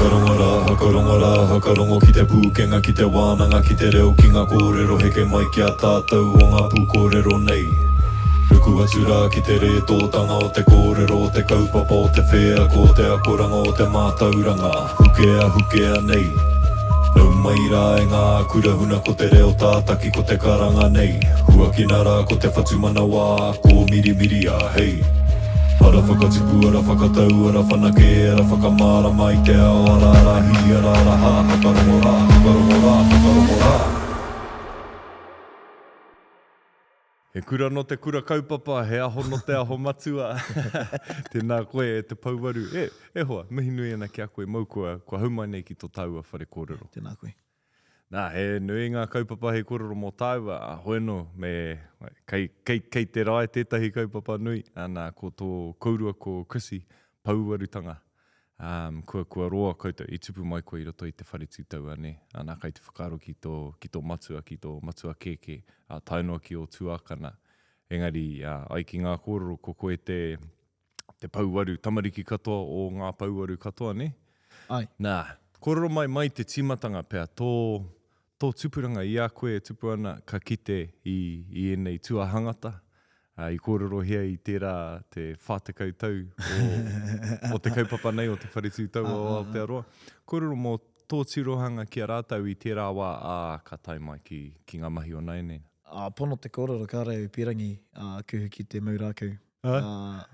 Whakarongo rā, whakarongo rā, whakarongo ki te pūkenga, ki te wānanga, ki te reo, ki ngā kōrero heke mai ki a tātou o ngā pūkōrero nei. Ruku atu rā ki te rētōtanga o te kōrero, o te kaupapa, o te wheako, o te akoranga, o te mātauranga, hukea, hukea nei. Nau mai rā e ngā kura huna ko te reo tātaki ko te karanga nei. Huakina rā ko te whatumanawa kōmirimiria, hei. Ara whakatipu, ara whakatau, ara whanake, ara whakamārama i te ao, ara ara hī, ara ara hā, whakarongo rā, whakarongo rā, whakarongo rā. He kura nō te kura kaupapa, he aho nō te aho matua. Tēnā koe e te pouaru. E, e hoa, mihi nui ana ki a koe, mau kua, kua hau mai nei ki tō tāua whare kōrero. Tēnā koe. Nā, he nui ngā kaupapa hei kōrero mō tāua, a hoeno, me, kei, kei, kei te rae tētahi kaupapa nui, ana, ko tō kourua ko Chrissy, pouarutanga. Um, kua, kua roa koutou, i tupu mai koe i roto i te whare tū taua, nē? Ana, kai te whakaaro ki tō, ki tō matua, ki tō matua kēkē, ā, tae noa ki ō tuākana. Engari, ā, ai ki ngā kōrero, ko koe te, te pouaru tamariki katoa o ngā pouaru katoa, nē? Āe. Nā, kōrero mai mai te tīmatanga pea, tō, tō tupuranga i a koe e tupu ana, ka kite i, i ēnei tuahangata, ā, i kōrerohia i tērā te 40 tau o, o te kaupapa nei o Te Whare Tū Taua o Aotearoa. Kōrero mō tō tirohanga ki a rātou i tērā wā, ā, ka tae mai ki, ki ngā mahi o nāianei. Ā, pono te kōrero, kāre au i pīrangi, ā, kuhu ki te mau rākau, ā,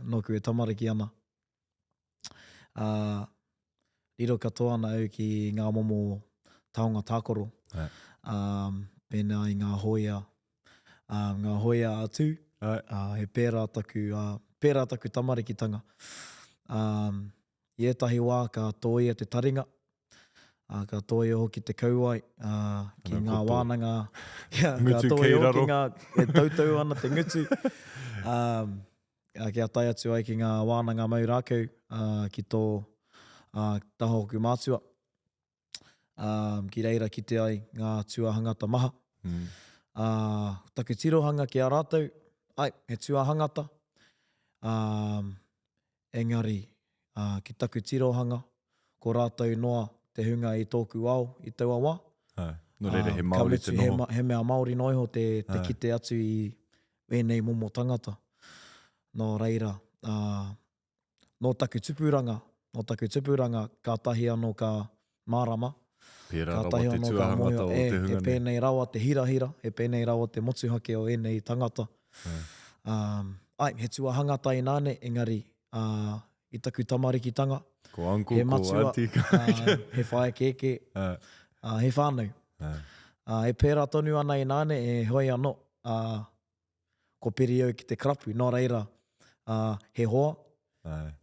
nōku e tamariki ana. Ā, riro katoa ana au ki ngā momo taonga tākaro, ā, pēnā i ngā hōia, ā, ngā hōia a Tū, ā, he pērā taku, ā, pērā taku tamarikitanga. Ā, i ētahi wā ka tōia te taringa, ā, ka tōia hoki te kauae, ā, ki ngā wānanga, ka tōia hoki ngā, e tautau ana te ngutu, ā, kia tae atu ai ki ngā wānanga mau rākau ki tō taha hoku mātua, ki reira kite ai ngā tuahangata maha. Mm. Taku tirohanga ki a rātou, ai, he tuahangata, engari ki taku tirohanga, ko rātou noa te hunga i tōku ao i taua wā. Āe, nō reira he Māori te noho. He mea Māori noa iho te kite atu i ēnei momo tangata. Nō reira, ā, nō taku tupuranga, nō taku tupuranga kātahi anō ka mārama, Pērā rawa te tuahangata o te hunga nei. He pēnei rawa te hirahira, he pēnei rawa te motuhake o ēnei tangata. Ā, āe, he tuahangata ināne, engari, ā, i taku tamarikitanga, Ko uncle, he ko matua, auntie, ko... ā, he whaea kēkē, ā, he whānau. Ā, e pērā tonu ana ināne, e hoi anō, ā, ko piri au ki te karapu, nō reira, ā, he hoa,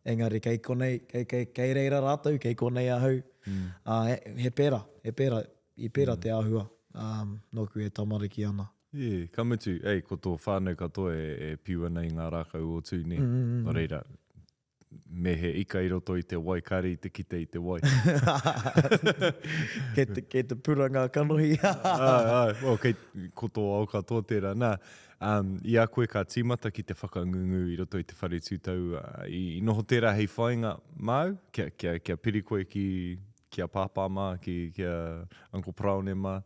engari kei konei, kei, kei, kei reira rātou, kei konei ahau, ā, he, he pērā, he pērā, i pērā te āhua, ā, nōku e tamariki ana. Ē, ka mutu, ei, ko tō whānau katoa e, e piu ana i ngā rākau o Tū, nē? Nō reira, me he ika i roto i te wai, kāre i te kite i te wai. Kei te, kei te pura ngā kanohi. Āe, āe, well, kei, ko tō ao katoa tērā. Nā, um, i a koe ka tīmata ki te whakangungu i roto i te whare tūtau, i, i noho tērā hei whāinga māu, kia, kia, kia piri koe ki, ki a Pāpā mā, ki, ki a Uncle Paraone mā?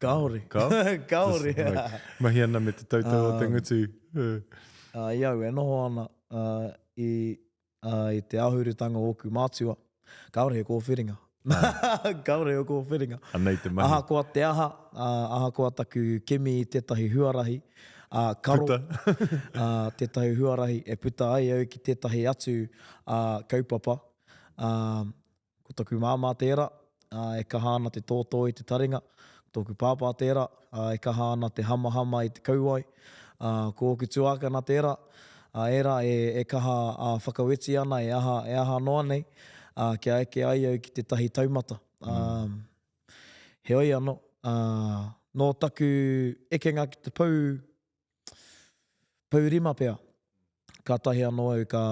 Kāore. Kāore? Kāore. Like, mahi ana me te tautau o te ngutu. Uh, I au e noho ana uh, i, uh, i te āhurutanga o ōku mātua, kāore he kōwhiringa. Kāore he kōwhiringa. Anei te mahi. Ahakoa te aha, uh, ahakoa taku kimi i tētahi huarahi, uh, karo, Puta. uh, tētahi huarahi e puta ai au ki tētahi atu uh, kaupapa, uh, Ko taku māmā tērā, ā, e kaha ana te tōtō i te taringa. Ko tōku pāpā tērā, ā, e kaha ana te hamahama i te kauae. Ā, ko ōku tuākana tērā, ā, ērā e, e kaha, ā, whakaweti ana, e aha, e aha noa nei, ā, kia eke ai au ki tētahi taumata. Ā, heoi anō, ā, nō taku ekenga ki te pou, pou rima pea, kātahi anō au ka,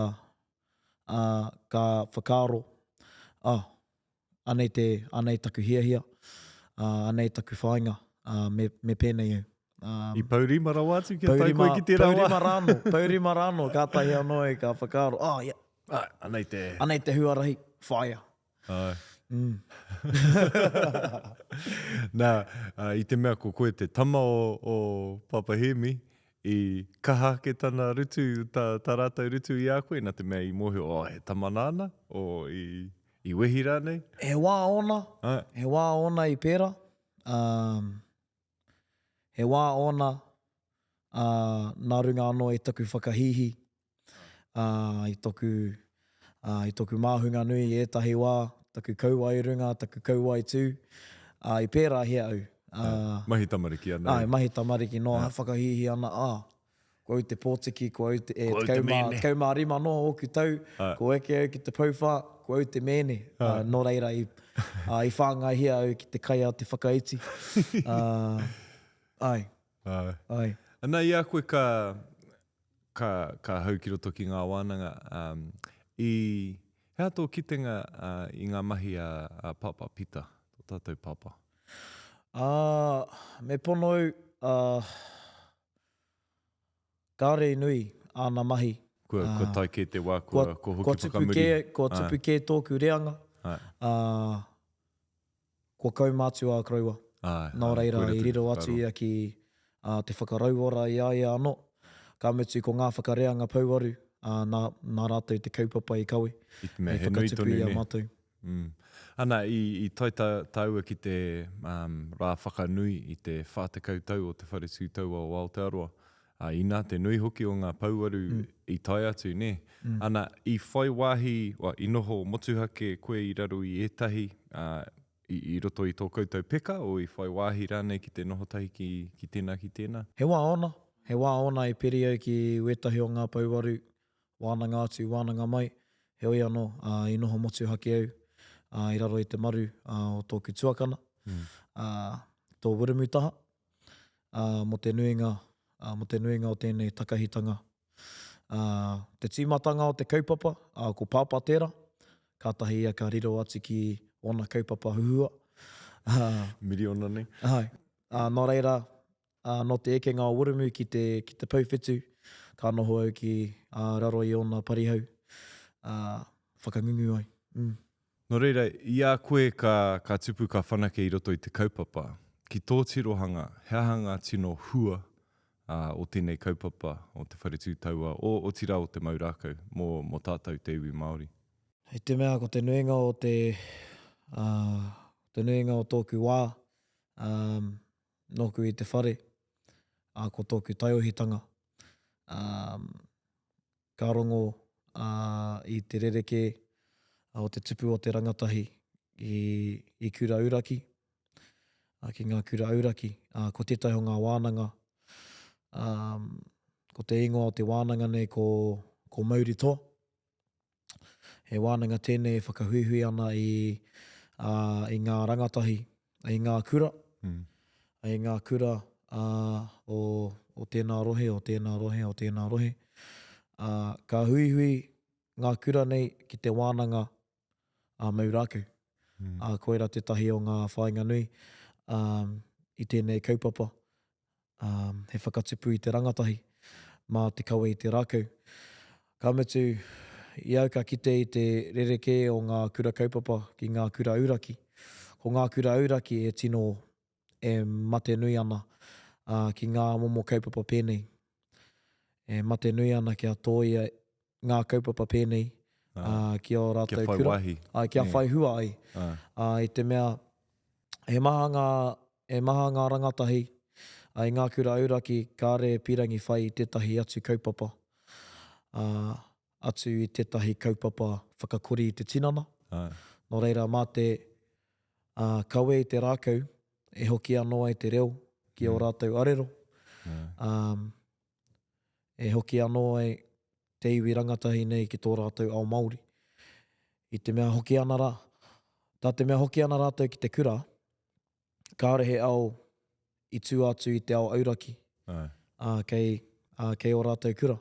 ā, ka whakaaro, oh, anei te, anei taku hiahia, ā, anei taku whāinga, ā, me, me pēnei au. Ā, I pourima rawa atu kia tae koe ki tērā wā. Pourima rānō, pourima rānō, kātahi anō au ka whakaaro, oh, yeah. Ā, anei te... Anei te huarahi, whāia. Āe. Mm. Nā, i te mea ko koe te tama o, o Papa Hēmi, i kaha ake tana rutu, tā, tā rātou rutu i a koe, nā te mea i mōhio, oh, he tama nāna, o i, i wehi rānei? He wā ōna, he wā ōna i pērā. Um, he wā ōna, uh, nā runga anō i taku whakahīhī, ā, i toku, ā, i toku māhunga nui i ētahi wā, taku kauae runga, taku kauae tū, ā, i pērāhia au, ā. Mahi tamariki ana. Āe, mahi tamariki noa, whakahīhī ana, ā, ko au te pōtiki, ko au te, e, 15 noa ōku tau, ko eke au ki te pouwhā, ko au te mēne, ā, nō reira i, ā, i whāngaihia au ki te kai a te whakaiti, ā, āe. Āe. Ana i a koe ka, ka, ka hau ki roto ki ngā wānanga, um, i, he aha tō kitenga uh, i ngā mahi a, a Pāpā Pita, tō tātou pāpā? Uh, me pono au, uh, kāore i nui āna mahi. Kua, uh, kua tae kē te wā, kua, kua, kua hoki kua tupu whakamuri. Kē, kua tupu kē tōku reanga. Uh, Kua kaumātua a koroua. Nō reira, i riro atu ia ki te whakarauora i a ia anō. Ka mutu ko ngā whakareanga pouaru, nā, nā rātou te kaupapa i kawe, hei whakatupu i a mātou. Ana, i, i tae tā, tāua ki te um, rā whakanui i te 40 tau o Te Whare Tū Taua o Aotearoa. Ā, inā te nui hoki o ngā pouaru i tae atu, nē. Ana, i whai wāhi, well, i noho motuhake koe i raro i ētahi, ā, i, i roto i tō koutou peka, o i whai wāhi rānei ki te noho tahi ki, ki tēnā, ki tēnā? He wā ōna, he wā ōna i piri au ki wētahi o ngā pouaru, wānanga atu, wānanga mai, heoi anō, ā, i noho motuhake au, ā, i raro i te maru, ā, o tōku tuakana, ā, tō Wiremu taha. ā, mō te nuinga, ā, mō te nuinga o tēnei takahitanga. Ā, te tīmatanga o te kaupapa, ā, ko Pāpā tērā, kātahi ia ka riro atu ki ōna kaupapa huhua. Ā, Miriona nei. Āe. Ā, nō reira, ā, nō te ekenga o Wiremu ki te, ki te pouwhetu, ka noho au ki, ā, raro i ōna parihau, ā, whakangungu ai. Mm. Nō reira, i a koe ka, ka tupu, ka whanake i roto i te kaupapa, ki tō tirohanga, he aha ngā tino hua, ā, o tēnei kaupapa, o Te Whare Tū Taua, o, otirā o te mau rākau, mō, mō tātou te iwi Māori? I te mea ko te nuinga o te, ā, te nuinga o tōku wā, ā, nōku i te whare, ā, ko tōku taiohitanga, ā, Ka rongo i te rerekē o te tupu o te rangatahi i kura auraki, ki ngā kura auraki. Ko tētahi o ngā wānanga, ko te ingoa o te wānanga nei ko, ko Mauri Toa. He wānanga tēnei e whakahuihui ana i, i ngā rangatahi, i ngā kura, mm. i ngā kura uh, o, o tēnā rohe, o tēnā rohe, o tēnā rohe. Uh, ka huihui ngā kura nei ki te wānanga a Mau Rākau. Mm. Uh, koira tētahi o ngā whāinga nui um, i tēnei kaupapa. um, he whakatupu i te rangatahi mā te kawe i te rākau. Ka mutu, i au ka kite i te rerekē o ngā kura kaupapa ki ngā kura auraki. Ko ngā kura auraki e tino e mate nui ana uh, ki ngā momo kaupapa pēnei. E mate nui ana kia tōia ngā kaupapa pēnei uh, ki ō rātou kura. Kia whai wāhi. Ai, kia whai hua ai. Uh, I te mea, he maha ngā, he maha ngā rangatahi uh, i ngā kura auraki kāre e pīrangi whai i tētahi atu kaupapa, uh, atu i tētahi kaupapa whakakori i te tinana. Ai. Nō reira, mā te uh, kawe i te rākau e hoki anō ai te reo ki ō mm. rātou arero. Um, e hoki anō ai te iwi rangatahi nei ki tō rātou ao Māori. I te mea hoki ana rā, tā te mea hoki ana rātou ki te kura, kāore he ao i tua atu i te ao auraki, ā, kei, ā, kei ō rātou kura.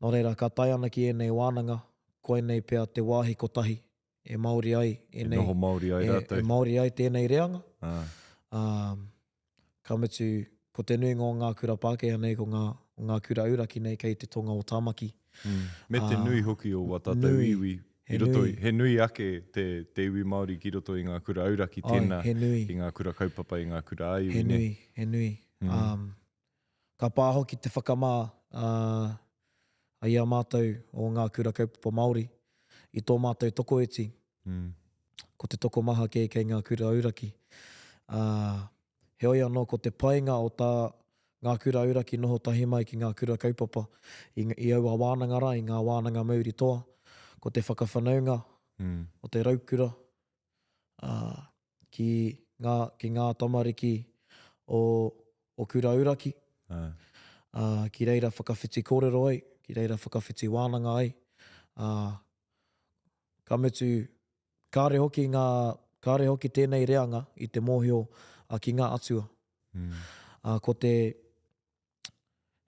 Nō reira, ka tae ana ki ēnei wānanga, koinei pea te wāhi kotahi e Māori ai ēnei, e noho Māori ai rātou. E, e Māori ai tēnei reanga. Ā, ka mutu, ko te nuinga o ngā kura Pākehā nei, ko ngā, o ngā kura auraki nei kei te tonga o Tāmaki. Mm. Me te nui hoki o wā tātou iwi. He I roto, nui. he nui ake te, te iwi Māori ki roto i ngā kura auraki Ai, tēnā, he nui. i ngā kura kaupapa, i ngā kura ā-iwi, He nē? nui, he nui. Um, ka pā hoki te whakamā uh, i a mātou o ngā kura kaupapa Māori, i tō mātou tokoiti, Mm. ko te tokomaha kē kei ngā kura auraki. Uh, Heoi anō, ko te painga o tā ngā kura auraki noho tahi mai ki ngā kura kaupapa i, i aua wānanga rā, i ngā wānanga mauri toa, ko te whakawhanaunga o te raukura ā, ki ngā, ki ngā tamariki o, o kura auraki, ā, ki reira whakawhiti kōrero ai, ki reira whakawhiti wānanga ai, ā, ka mutu Kāre hoki ngā, kāre hoki tēnei reanga i te mōhio ki ngā atua. Mm. Ā, ko te,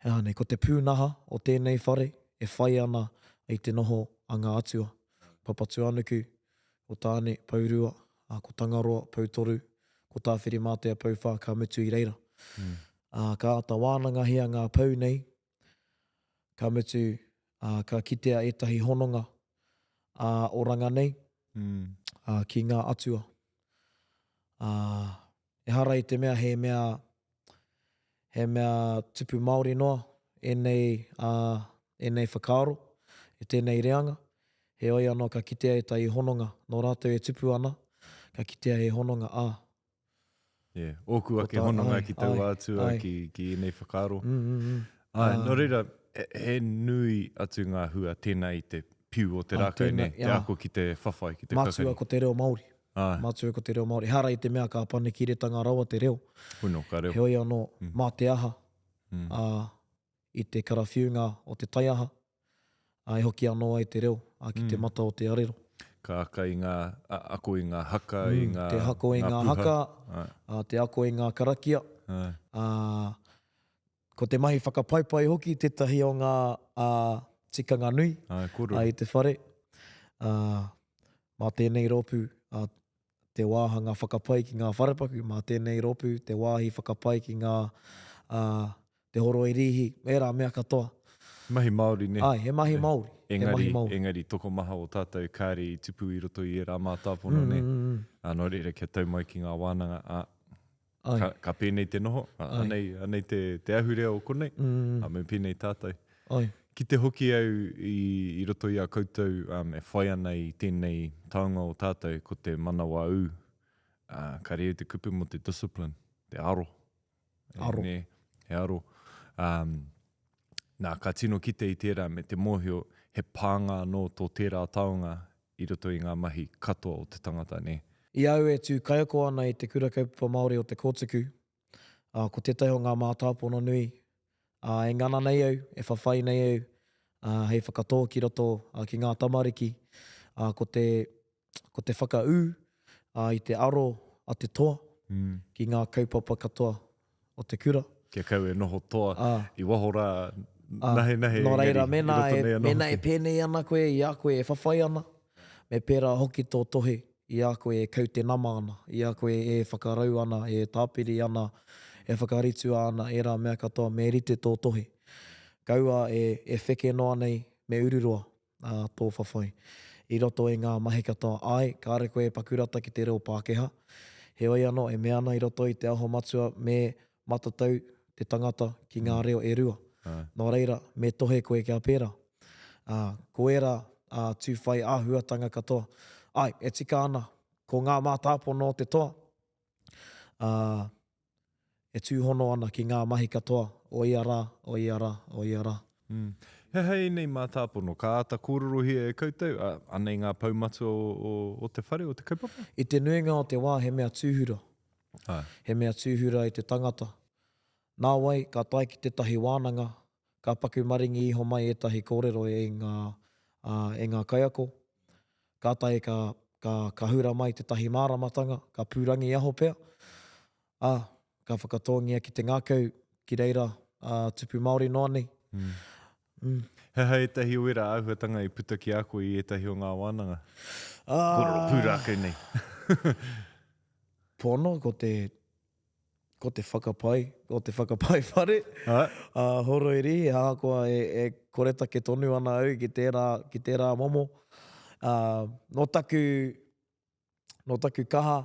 he aha nei, ko te pūnaha o tēnei whare e whai ana i te noho a ngā atua. Papatūānuku, ko Tāne, Pourua, ā, ko Tangaroa, Poutoru, ko Tāwhirimātea, Pouwhā, ka mutu i reira. Mm. Ā, ka āta wānangahia ngā pou nei, ka mutu, ā, ka kitea ētahi hononga ā-oranga nei ā, ki ngā atua. Ā, ehara i te mea he mea, he mea tupu māori noa ēnei, ā, ēnei whakaaro e tēnei reanga, heoi anō ka kitea ētahi hononga nō rātou e tupu ana, ka kitea he hononga, ā, Yeah, ōku ake hononga ki taua atua, ki, ki ēnei whakaaro. Mm, mm, mm. Ai, nō reira, he nui atu ngā hua tēnā i te piu o te rākau, nē, te ako ki te whawhai, ki te kakari. Matua ko te reo Māori. Ai. Matua ko te reo Māori. Ehara i te mea ka panekiretanga rawa te reo. Hono, ka reo. Heoi anō, mm. mā te aha, mm. ā, i te karawhiunga o te taiaha, ā, e hoki anō ai te reo, ā, ki te mata o te arero. Ka aka i ngā, ako i ngā haka, i ngā, Te ako i ngā haka, ā, te ako i ngā karakia, ā, ko te mahi whakapaipai hoki tētahi o ngā, ā, tikanga nui, ā, i te whare, ā, mā tēnei rōpū, ā, te wāhanga whakapai ki ngā wharepaku, mā tēnei rōpū te wāhi whakapai ki ngā, ā, te horoi rīhi, ērā mea katoa. Mahi Māori, nē? Āe, he mahi Māori, he mahi Māori. Engari, tokomaha o tātou kāre i tupu i roto i ērā mātāpono, nē? Ā, nō reira, kia tau mai ki ngā wānanga, ā, ka, ka pēnei te noho, ā, anei, anei te, te ahurea o konei, ā, me pēnei tātou. Āe. Ki te hoki au i, i roto i a koutou um, e whai ana i tēnei taonga o tātou, ko te manawa ū, ā, ka reo te kupu mō te discipline, te aro. Aro. Nē, he aro. Um, nā, ka tino kite i tērā me te mōhio he pānga anō tō tērā taonga i roto i ngā mahi katoa o te tangata, nē. I a au e tū kaiako ana i Te Kura Kaupapa Māori o Te Kōtuku, ā, ko tētahi o ngā mātāpono nui, ā, e ngana nei au, e whawhai nei au, ā, hei whakatō ki roto, ā, ki ngā tamariki, ā, ko te, ko te whakaū, ā, i te aro a te toa ki ngā kaupapa katoa o te kura. Kia kau e noho toa Ā. i waho rā, nahenahe, Nō engari, reira, i mēnā roto e, nei anō mēnā e hoki. pēnei ana koe i a koe e whawhai ana, me pērā hoki tō tohe i a koe e kaute nama ana, i a koe e whakarau ana, e tāpiri ana, e whakaritua ana ērā mea katoa, me rite tō tohe. Kaua e, e wheke noa nei me ururoa ā, tō whawhai. I roto i ngā mahi katoa, āe, kāre koe e paku rata ki te reo Pākehā. Heoi anō, e mea ana i roto i te aho matua me matatau te tangata ki ngā reo e rua. Nō reira, me tohe koe kia pērā. Ā, ko ērā, ā, tū whai āhuatanga katoa. Āe, e tika ana, ko ngā mātāpono o te toa, ā, e tūhono ana ki ngā mahi katoa o ia rā, o ia rā, o ia rā. Mm. He aha ēnei mātāpono? Ka āta kōrerohia e koutou, ā, anei ngā pou matua o, o, o te whare, o te kaupapa? I te nuinga o te wā he mea tūhura. Āe. He mea tūhura i te tangata. Nāwai, ka tae ki tētahi wānanga, ka paku maringi iho mai ētahi kōrero e ngā, ā, e ngā kaiako. Kātahi ka, ka, ka hura mai tētahi māramatanga, ka pūrangiaho pea, ā, ka whakatōngia ki te ngākau, ki reira, ā, tupu Māori noa nei. Mm. Mm. He aha ētahi o ērā āhuatanga i puta ki a koe i ētahi o ngā wānanga? Ā. Kōrero pūrākau nei. Pono, ko te, ko te whakapai, ko te whakapai whare, a Horoiri, ahakoa e, e koretake tonu ana au ki tērā, ki tērā momo. Nō taku, nō taku kaha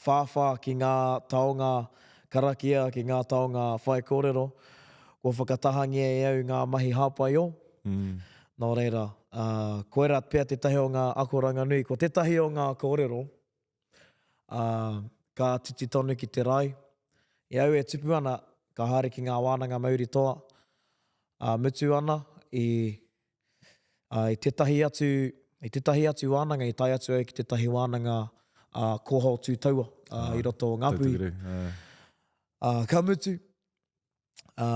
whāwhā ki ngā taonga karakia, ki ngā taonga whaikōrero, kua whakatahangia e au ngā mahi hāpai ō. Nō reira, koirā pea tētahi o ngā akoranga nui. Ko tētahi o ngā kōrero, ka titi tonu ki te rae. I au e tupu ana, ka haere ki ngā wānanga mauri toa, ā, mutu ana i, ā, i tētahi atu, i tētahi atu wānanga, i tae atu au ki tētahi wānanga, ā, kōhao tū taua, ā, i roto o Ngāpuhi. Ā, ka mutu, ā,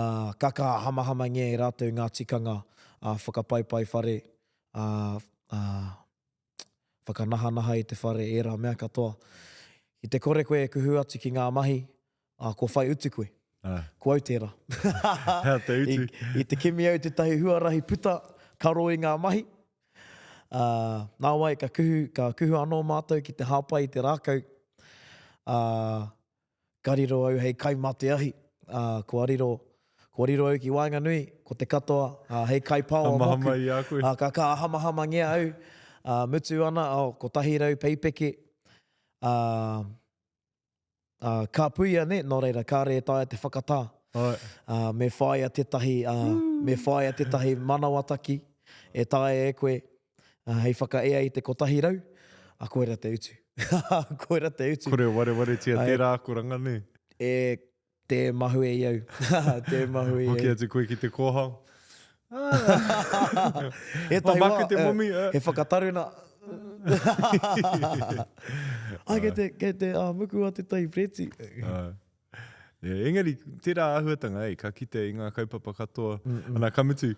ka kaha hamahamangia e rātou ngā tikanga, ā, whakapaipai whare, ā, ā, whakanahanaha i te whare, ērā mea katoa. Ki te kore koe e kuhu atu ki ngā mahi, ā, kua whai utu koe. Ko au tērā. Hea te utu? I, i te kimi au tētahi huarahi puta, karo i ngā mahi. Ā, nāwai ka kuhu, ka kuhu anō mātou ki te hāpai i te rākau. Ā, Ka riro au hei kai mā te ahi, ā, kua riro, kua riro au ki waenganui, ko te katoa, ā, hei kai paoa mōku. Hamahama i a koe. Ā, ka kāhamahamangia au, ā, mutu ana, ā, 100 peipeke, ā, ā, ka puia, nē, nō reira, kāre e taea te whakatā. Āe. Ā, me whāia tētahi, ā, me whāia tētahi manawataki e taea e koe, ā, hei whakaea i te 100, ā, koira te utu. Koira te utu. Kore warewaretia tērā akoranga, nē? E, tē mahue i au. Tē mahue i au. Hoki atu koe ki te kōhao. Ētahi wā, te momi, he whakataruna. Ai, kei te, kei te uh, muku a tētahi pereti. Yeah, engari, tērā āhuatanga, eh, ka kite i ngā kaupapa katoa. Mm -mm. Ana, ka mutu,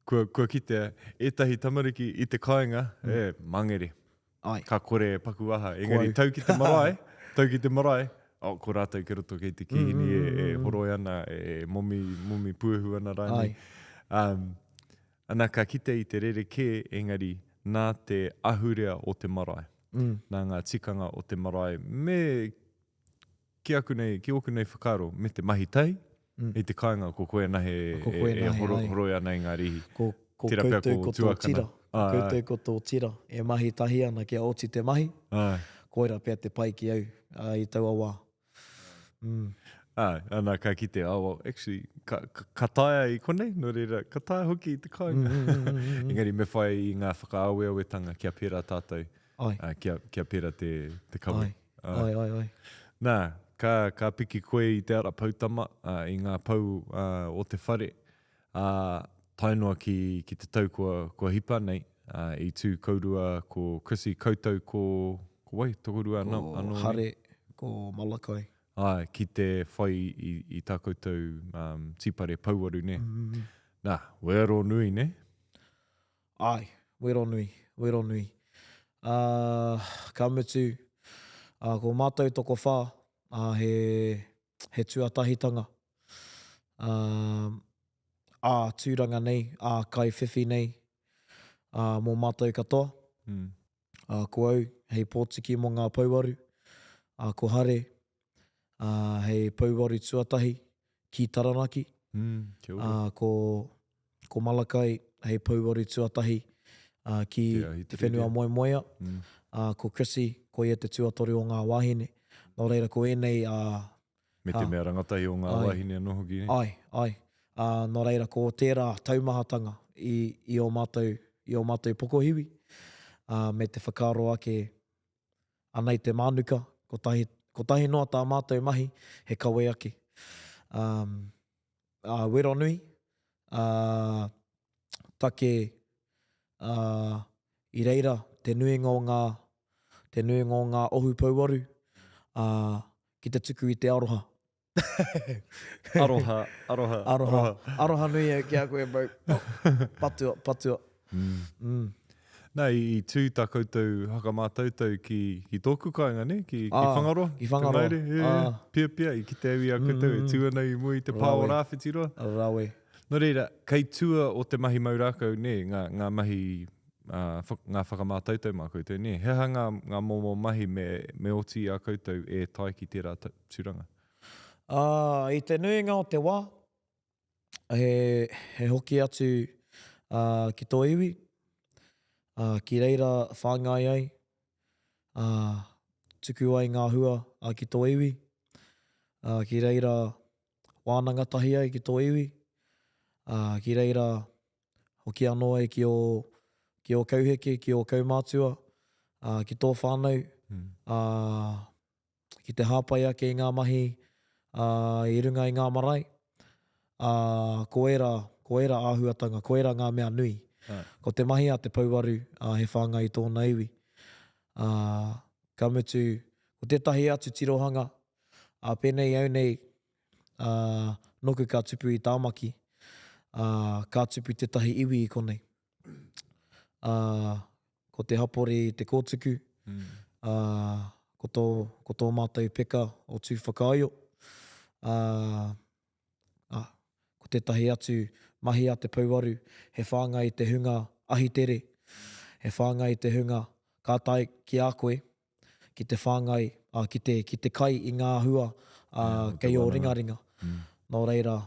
kua, kua kitea ētahi tamariki i te kāinga, mm. e, mangere. Ai. Ka kore e paku aha. Engari, tau ki te marae, tau ki te marae, oh, ko rātou ki roto kei te kīhini mm, mm, e, e mm, horoi ana, e momi, momi puehu ana rānei. Um, ana, ka kite i te rerekē, engari, nā te ahurea o te marae. Mm. Nā ngā tikanga o te marae, me Ki aku nei, ki ōku nei whakaaro, me te mahi tahi i te kāinga ko koe anahe e horoi ana i ngā rīhi. Ko, ko koutou ko tō tira, ko koutou ko tō tira e mahi tahi ana kia oti te mahi, koira pea te pai ki au i taua wā. Mm. Āe, ana ka kite, oh well, actually, ka, ka, ka taea i konei, nō reira, ka taea hoki i te kāinga. Engari me whai i ngā whakaaweawetanga kia pērā tātou, kia, kia pērā te, te kawe. Ai. Ai, ai, ai. Nā, ka, ka piki koe i te ara poutama, ā, i ngā pou, ā, o te whare, ā, tae noa ki, ki te tau kua, kua hipa nei, ā, i tū kourua ko Chrissy, koutou ko, ko wai, tokorua anō, Ko anō nei? Hare, ko Malakai. Āe, ki te whai i, i tā koutou, um, tīpare pouaru, nē? Nā, wero nui, nē? Āe, wero nui, wero nui. Ā, ka mutu, ā, ko mātou tokowhā, ā, he, he tuatahitanga, ā, ā tūranga nei, ā kaiwhiwhi nei, ā, mō mātou katoa. Mm. Ā, ko au hei pōtiki mō ngā pouaru, ā, ko Hare, ā, hei pouaru tuatahi ki Taranaki. Mm, kia ora. Ā, ko, ko Malakai hei pouaru tuatahi, ā, ki Te Whenua Moemoea. Mm. Ā, ko Chrissy, ko ia te tuatoru o ngā wāhine. Nō reira, ko ēnei, ā, Me te mea rangatahi o ngā wāhine anō hoki, nē? Āe, āe. Ā, nō reira, ko tērā taumahatanga i, i ō mātou, i ō mātou pokohiwi, ā, me te whakaaro ake, anei te mānuka, kotahi, kotahi noa tā mātou mahi, he kawe ake. Ā, ā, wero nui, ā, take, ā, i reira te nuinga o ngā, te nuinga o ngā ohu pouaru, ā, ki te tuku i te aroha. Aroha, aroha, aroha. Aroha nui au ki a koe, bro. Patua, patua. Mm. Mm. Nā, i, i tū tā koutou whakamātautau ki, ki tōku kāinga, ne? Ki, ki ah, Whangaroa. Ki Whangaroa. Te ngaere, e, ah. Pia, pia, i kite au i a koutou mm. e tū ana i mua i te pā o Rāwhitiroa. Rawe. Nō reira, kei tua o te mahi mau rākau, nē, ngā, ngā mahi, ā, ngā whakamātautau mā koutou, nē? He aha ngā, ngā momo mahi me, me oti i a koutou e tae ki tērā tūranga? Ā, i te nuinga o te wā, he, he hoki atu, ā, ki tō iwi, Ā, ki reira whāngai ai, ā, tuku ai ngā hua ā, ki tō iwi, ā, ki reira wānanga tahi ai ki tō iwi, ā, ki reira hoki anō ai ki ō, ki ō kauheke, ki ō kaumātua, ā, ki tō whānau, ā, ki te hāpai ake i ngā mahi ā, i runga i ngā marae, ā, ko ērā, ko ērā āhuatanga, ko ērā ngā mea nui. Ko te mahi a te pouaru, ā, he whāngai i tōna iwi. Ā, ka mutu, ko tētahi atu tirohanga, ā, pēnei au nei, ā, nōku ka tupu i Tāmaki, ā, ka tupu tētahi iwi i konei. Ā, ko te hapori i te kōtuku, ā, ko tō, ko tō mātou peka o Tūwhakaoio, ā, ā, ko tētahi atu mahi a te pouaru, he whāngai i te hunga ahi tere, he whāngai i te hunga ka tae ki a koe, ki te whāngai, ā, ki te, ki te kai i ngā hua, ā, kei ō ringaringa. Nō reira,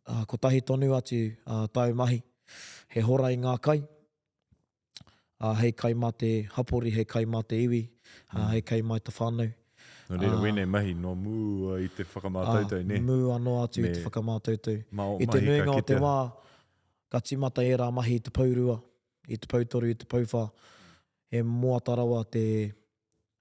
ā, kotahi tonu atu, ā, tāu mahi, he hora i ngā kai, ā, hei kai mā te hapori, hei kai mā te iwi, ā, hei kai mā te whānau. Nō reira, wēnei mahi nō mua i te whakamātautau, nē? Ā, mua noa atu i te whakamātautau. I te nuinga o te wā, ka tīmata ērā mahi i te pourua, i te poutoru, i te pouwhā, he moata rawa te,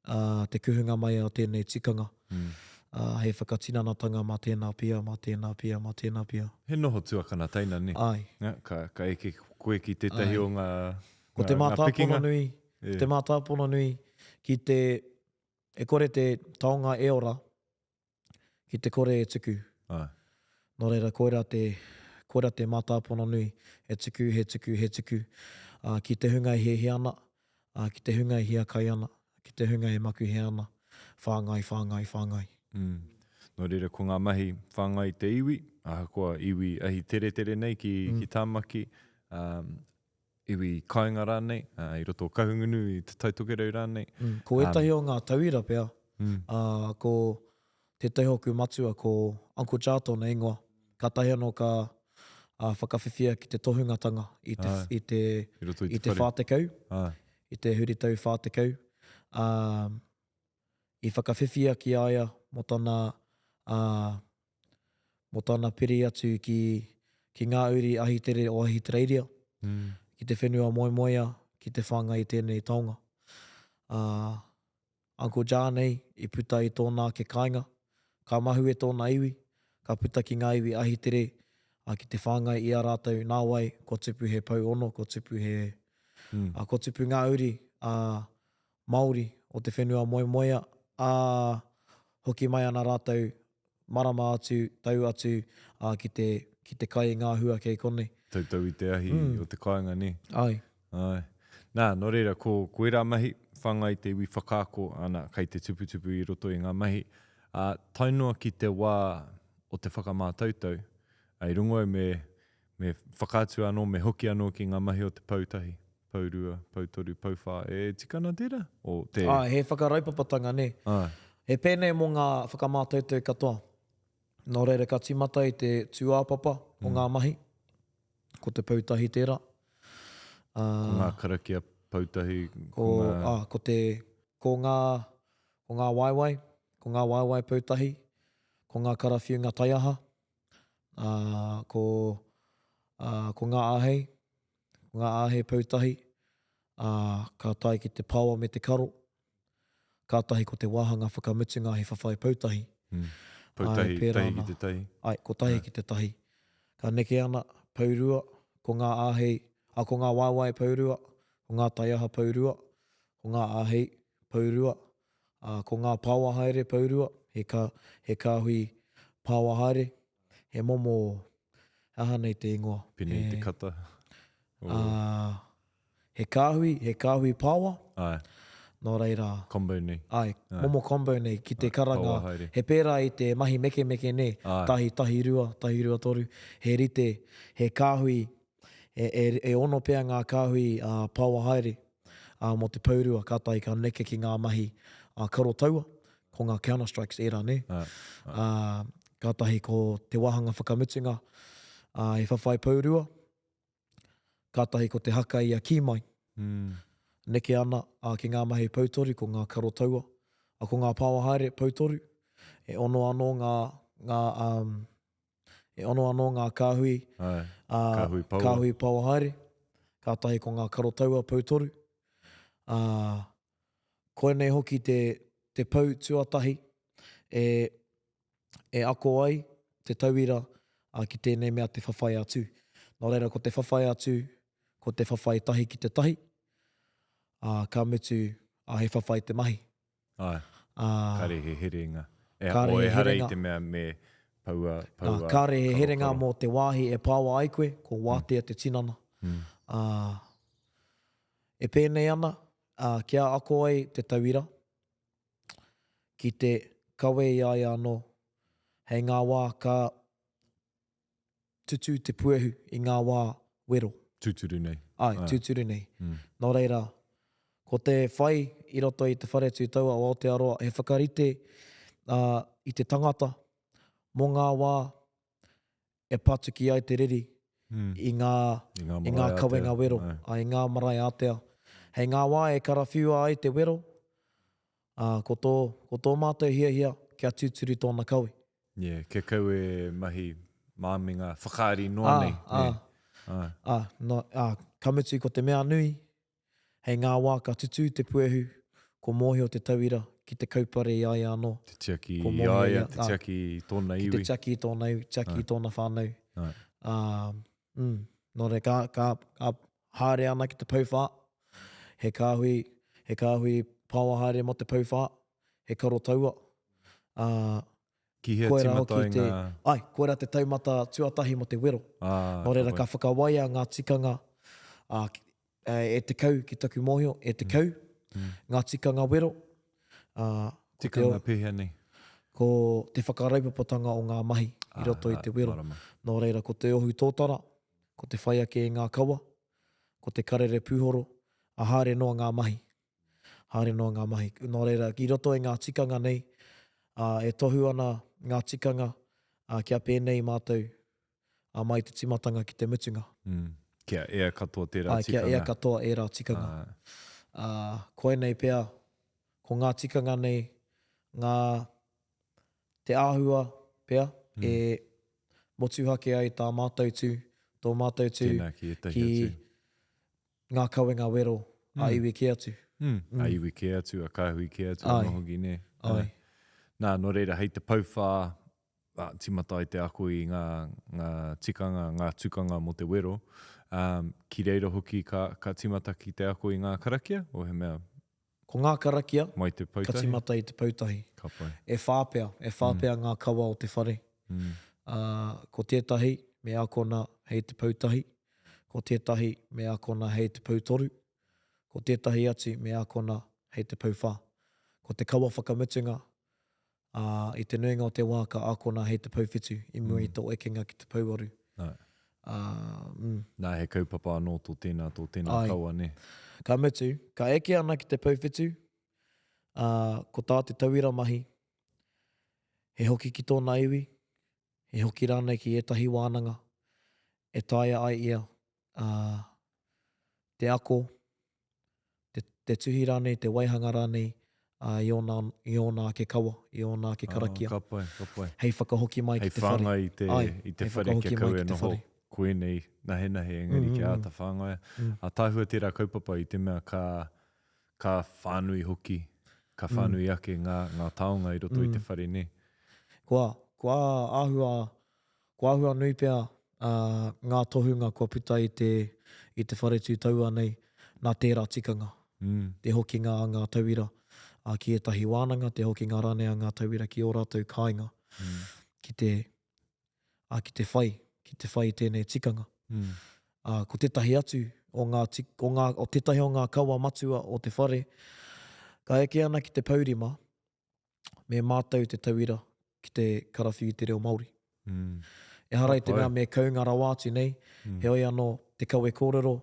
ā, te kuhunga mai o tēnei tikanga, ā, hei whakatinanatanga mā tēnā pia, mā tēnā pia, mā tēnā pia. He noho tuakana teina, nē? Āe. Ja, ka, ka eke koe ki tētahi o ngā, Ko te mātāpono nui, ko te mātāpono nui ki te, e kore te taonga e ora, ki te kore e tuku. Āe. Nō reira, koirā te, koirā te mātāpono nui, he tuku, he tuku, he tuku, ā, ki te hunga e hiahia ana, ā, ki te hunga e hiakai ana, ki te hunga e makuhe ana, whāngai, whāngai, whāngai. Mm. Nō reira, ko ngā mahi whāngai te iwi, ahakoa iwi ahi teretere nei ki, mm. ki Tāmaki, um, iwi kāinga rānei, ā, i roto o Kahungunu, i Te Tai Tokerau rānei. Mm, ko ētahi o ngā tauira pea, mm. ā, ko tētahi o aku matua, ko Uncle Jar tōna ingoa, kātahi anō ka ā, whakawhiwhia ki te tohungatanga i te, i te, I roto i te i te 40, i te huritau 40. Ā, i whakawhiwhia ki a ia mō tana, ā, mō tana piri atu ki, ki ngā uri ahitere o Ahitereiria, mm. ki te whenua moemoea, ki te whāngai i tēnei taonga. Ā, Uncle Jar nei i puta i tōna ake kāinga, ka mahue tōna iwi, ka puta ki ngā iwi ahitere, ā, ki te whāngai i a rātou nāwai, kua tupu he pou ono, kua tupu he, mm. ā, kua tupu ngā uri, ā, Māori o te whenua moemoea, ā, hoki mai ana rātou marama atu, tau atu, ā, ki te, ki te kai i ngā hua kei konei. Tautau i te ahi mm. o te kāinga, nē? Ai. Ai. Nā, nō reira, ko, ko ērā mahi, whāngai te iwi whakaako, ana, kei te tuputupu i roto i ngā mahi. Ā, tae noa ki te wā o te whakamātautau, ā, i rongo au me, me whakaatu anō, me hoki anō ki ngā mahi o te poutahi. Pourua, poutoru, pouwhā, e tika ana tērā? O te. Āe, he whakaraupapatanga, nē. Āe. He pēnei mō ngā whakamātautau katoa. Nō reira, ka tīmata i te tūāpapa o ngā mahi, ko te poutahi tērā. Ā. Ko ngā karakia poutahi, ko ngā. Ā, ko te, ko ngā, ko ngā waewae, ko ngā waewae poutahi, ko ngā karawhiunga taiaha, ā, ko, ā, ko ngā āhei, Ko ngā āhei poutahi, ā, ka tae ki te paoa me te karo. Kātahi ko te wāhanga whakamutunga he whawhai poutahi. Mm. Poutahi, Āe, tahi ki te tahi. Āe, kotahi ki te tahi. Ka neke ana, pourua, ko ngā āhei, ā, ko ngā waewae pourua, ko ngā taiaha pourua, ko ngā āhei pourua, ā, ko ngā paoa haere pourua, he ka, he kāhui paoa haere, he momo, he aha nei te ingoa? Pēnei i te kata? Ā, he kāhui, he kāhui paoa. Āe. Nō reira. Combo nei. Āe, momo combo nei, ki te karanga. Paoa haere. He pērā i te mahi mekemeke nē, tahi, tahi rua, tahi rua toru, he rite, he kāhui, e, e, e ono pea ngā kāhui paoa haere. ā, mō te pourua, kātahi ka neke ki ngā mahi ā, karo taua, ko ngā counter strikes ērā, nē? Ā, kātahi ko te wāhanga whakamutunga, ā, he whawhai pourua, kātahi ko te haka i a Kī Mai. Neke ana ki ngā mahi poutoru, ko ngā karo taua, ko ngā paoa haere poutoru, e ono anō ngā, ngā, um, e ono anō ngā kāhui, Ae, ā, kāhui paoa. kāhui paoa haere, kātahi ko ngā karo taua poutoru. Ā, koinei hoki te, te pou tuatahi e, e ako ai te tauira ki tēnei mea te whawhai atu. Nō reira, ko te whawhai atu, ko te whawhai tahi ki te tahi, ā, ka mutu, ā, he whawhai te mahi. Āe, ā, kāre he herenga. E, kāre he herenga. Ehara i te mea me paua, paua. Ā, kāre he herenga mō te wāhi e pāoa ai koe, ko wātea te tinana. Mm. Ā, e pēnei ana, ā, kia ako ai te tauira, ki te kawe i a ia anō, hei ngā wā ka tutū te puehu i ngā wā wero. Tūturu nei. Āe, tūturu nei. Mm. Nō reira, ko te whai i roto i te Whare Tū Taua o Aotearoa, he whakarite uh, i te tangata mō ngā wā e patuki ai te riri mm. i ngā, I ngā, i ngā kawenga wero, ai. i ngā marae ātea. Hei ngā wā e karawhiua ai te wero, uh, ko, tō, ko tō mātou hiahia kia tūturu tōna kawe. Yeah, kia kau e mahi māminga whakaari noa nei. Ā, ā, ā, no, ā, ka mutu ko te mea nui, hei ngā wā ka tutū te puehu, ko mōhio te tauira ki te kaupare i a ia anō. Te tiaki i a ia, te tiaki i tōna iwi. Ki te tiaki i tōna iwi, tiaki i tōna whānau. Ā, mm, nō reira, ka, ka, ka haere ana ki te pouwhā, he kāhui, he kāhui paoa haere mō te pouwhā, he karo taua, ā, Ki hea koirā tīmata hoki ai te, ngā... Ai, koirā te taumata tuatahi mō te wero. Ā, Nō reira, ka ka whakawaia ngā tikanga, ā, e 10 ki taku mōhio, e 10 ngā tikanga wero. Ā, ko te, Tikanga pēhea nei? Ko te whakaraupapatanga o ngā mahi i roto i te wero. Marama. Nō reira, ko te ohu tōtara, ko te whai ake i ngā kawa, ko te karere pūhoro, ā, haere noa ngā mahi. Haere noa ngā mahi. Nō reira, i roto i ngā tikanga nei, ā, e tohu ana ngā tikanga, ā, kia pēnei mātou, ā, mai te timatanga ki te mutunga. Mm. Kia ea katoa tērā tikanga. Āe, kia ea katoa ērā tikanga. Āe. Ā, koinei pea, ko ngā tikanga nei, ngā, te āhua pea, mm. e motuhake ai tā mātou tū, tō mātou tū, Tēnā ki ētahi atu. ngā kawenga wero a iwi kē atu. Mm. A iwi kē atu, a kāhui kē atu anō hoki, nē. Ai. Nā, nō reira, hei te pouwhā, ā, tīmata ai te ako i ngā, ngā tikanga, ngā tukanga mō te wero. Um, ki reira hoki ka, ka tīmata ki te ako i ngā karakia, o he mea Ko ngā karakia, Mai te ka tīmata i te poutahi. Ka pai. E whā pea, e whā mm. pea ngā kawa o te whare. Mm. Ā, ko tētahi me akona hei te poutahi, ko tētahi me akona hei te poutoru, ko tētahi atu me akona hei te pouwhā. Ko te kawa whakamutunga, ā, i te nuinga o te wā ka ākona hei te pouwhitu i mua i tō ekenga ki te pouwaru. Nā. Ā, mm. Nā, he kaupapa anō tō tēnā, tō tēnā Āe. kawa, nē? Ka mutu, ka eke ana ki te pouwhitu, ā, ko tā te tauira mahi, he hoki ki tōna iwi, he hoki rānei ki ētahi wānanga e taea ai ia, ā, te ako, te, te tuhi rānei, te waihanga rānei ā, i ōna, i ōna ake kawa, i ōna ake karakia. Ah, ka pai, ka pai. Hei whakahoki mai ki te whare. Hei whāngai i te, Ai, i te whare kia kaua e noho koinei nahenahe engari kia āta whāngaia. Ātaahua tērā kaupapa i te mea ka, ka whānui hoki, ka whānui ake ngā, ngā taonga i roto i te whare, nē? Kua, kua āhua, kua āhua nui pea ngā tohunga kua puta i te, i te whare tū taua nei nā tērā tikanga. Te hokinga a ngā tauira ki ētahi wānanga, te hokinga rānei a ngā tauira ki ō rātou kāinga ki te, ā, ki te whai, ki te whai i tēnei tikanga. Mm. Ā, ko tētahi atu o ngā, o ngā, o tētahi o ngā kawa matua o te whare, ka eke ana ki te pourima, me mātau te tauira ki te karawhiu i te reo Māori. Mm. Ehara i te mea me kounga rawa atu nei, mm. heoi anō te kawe kōrero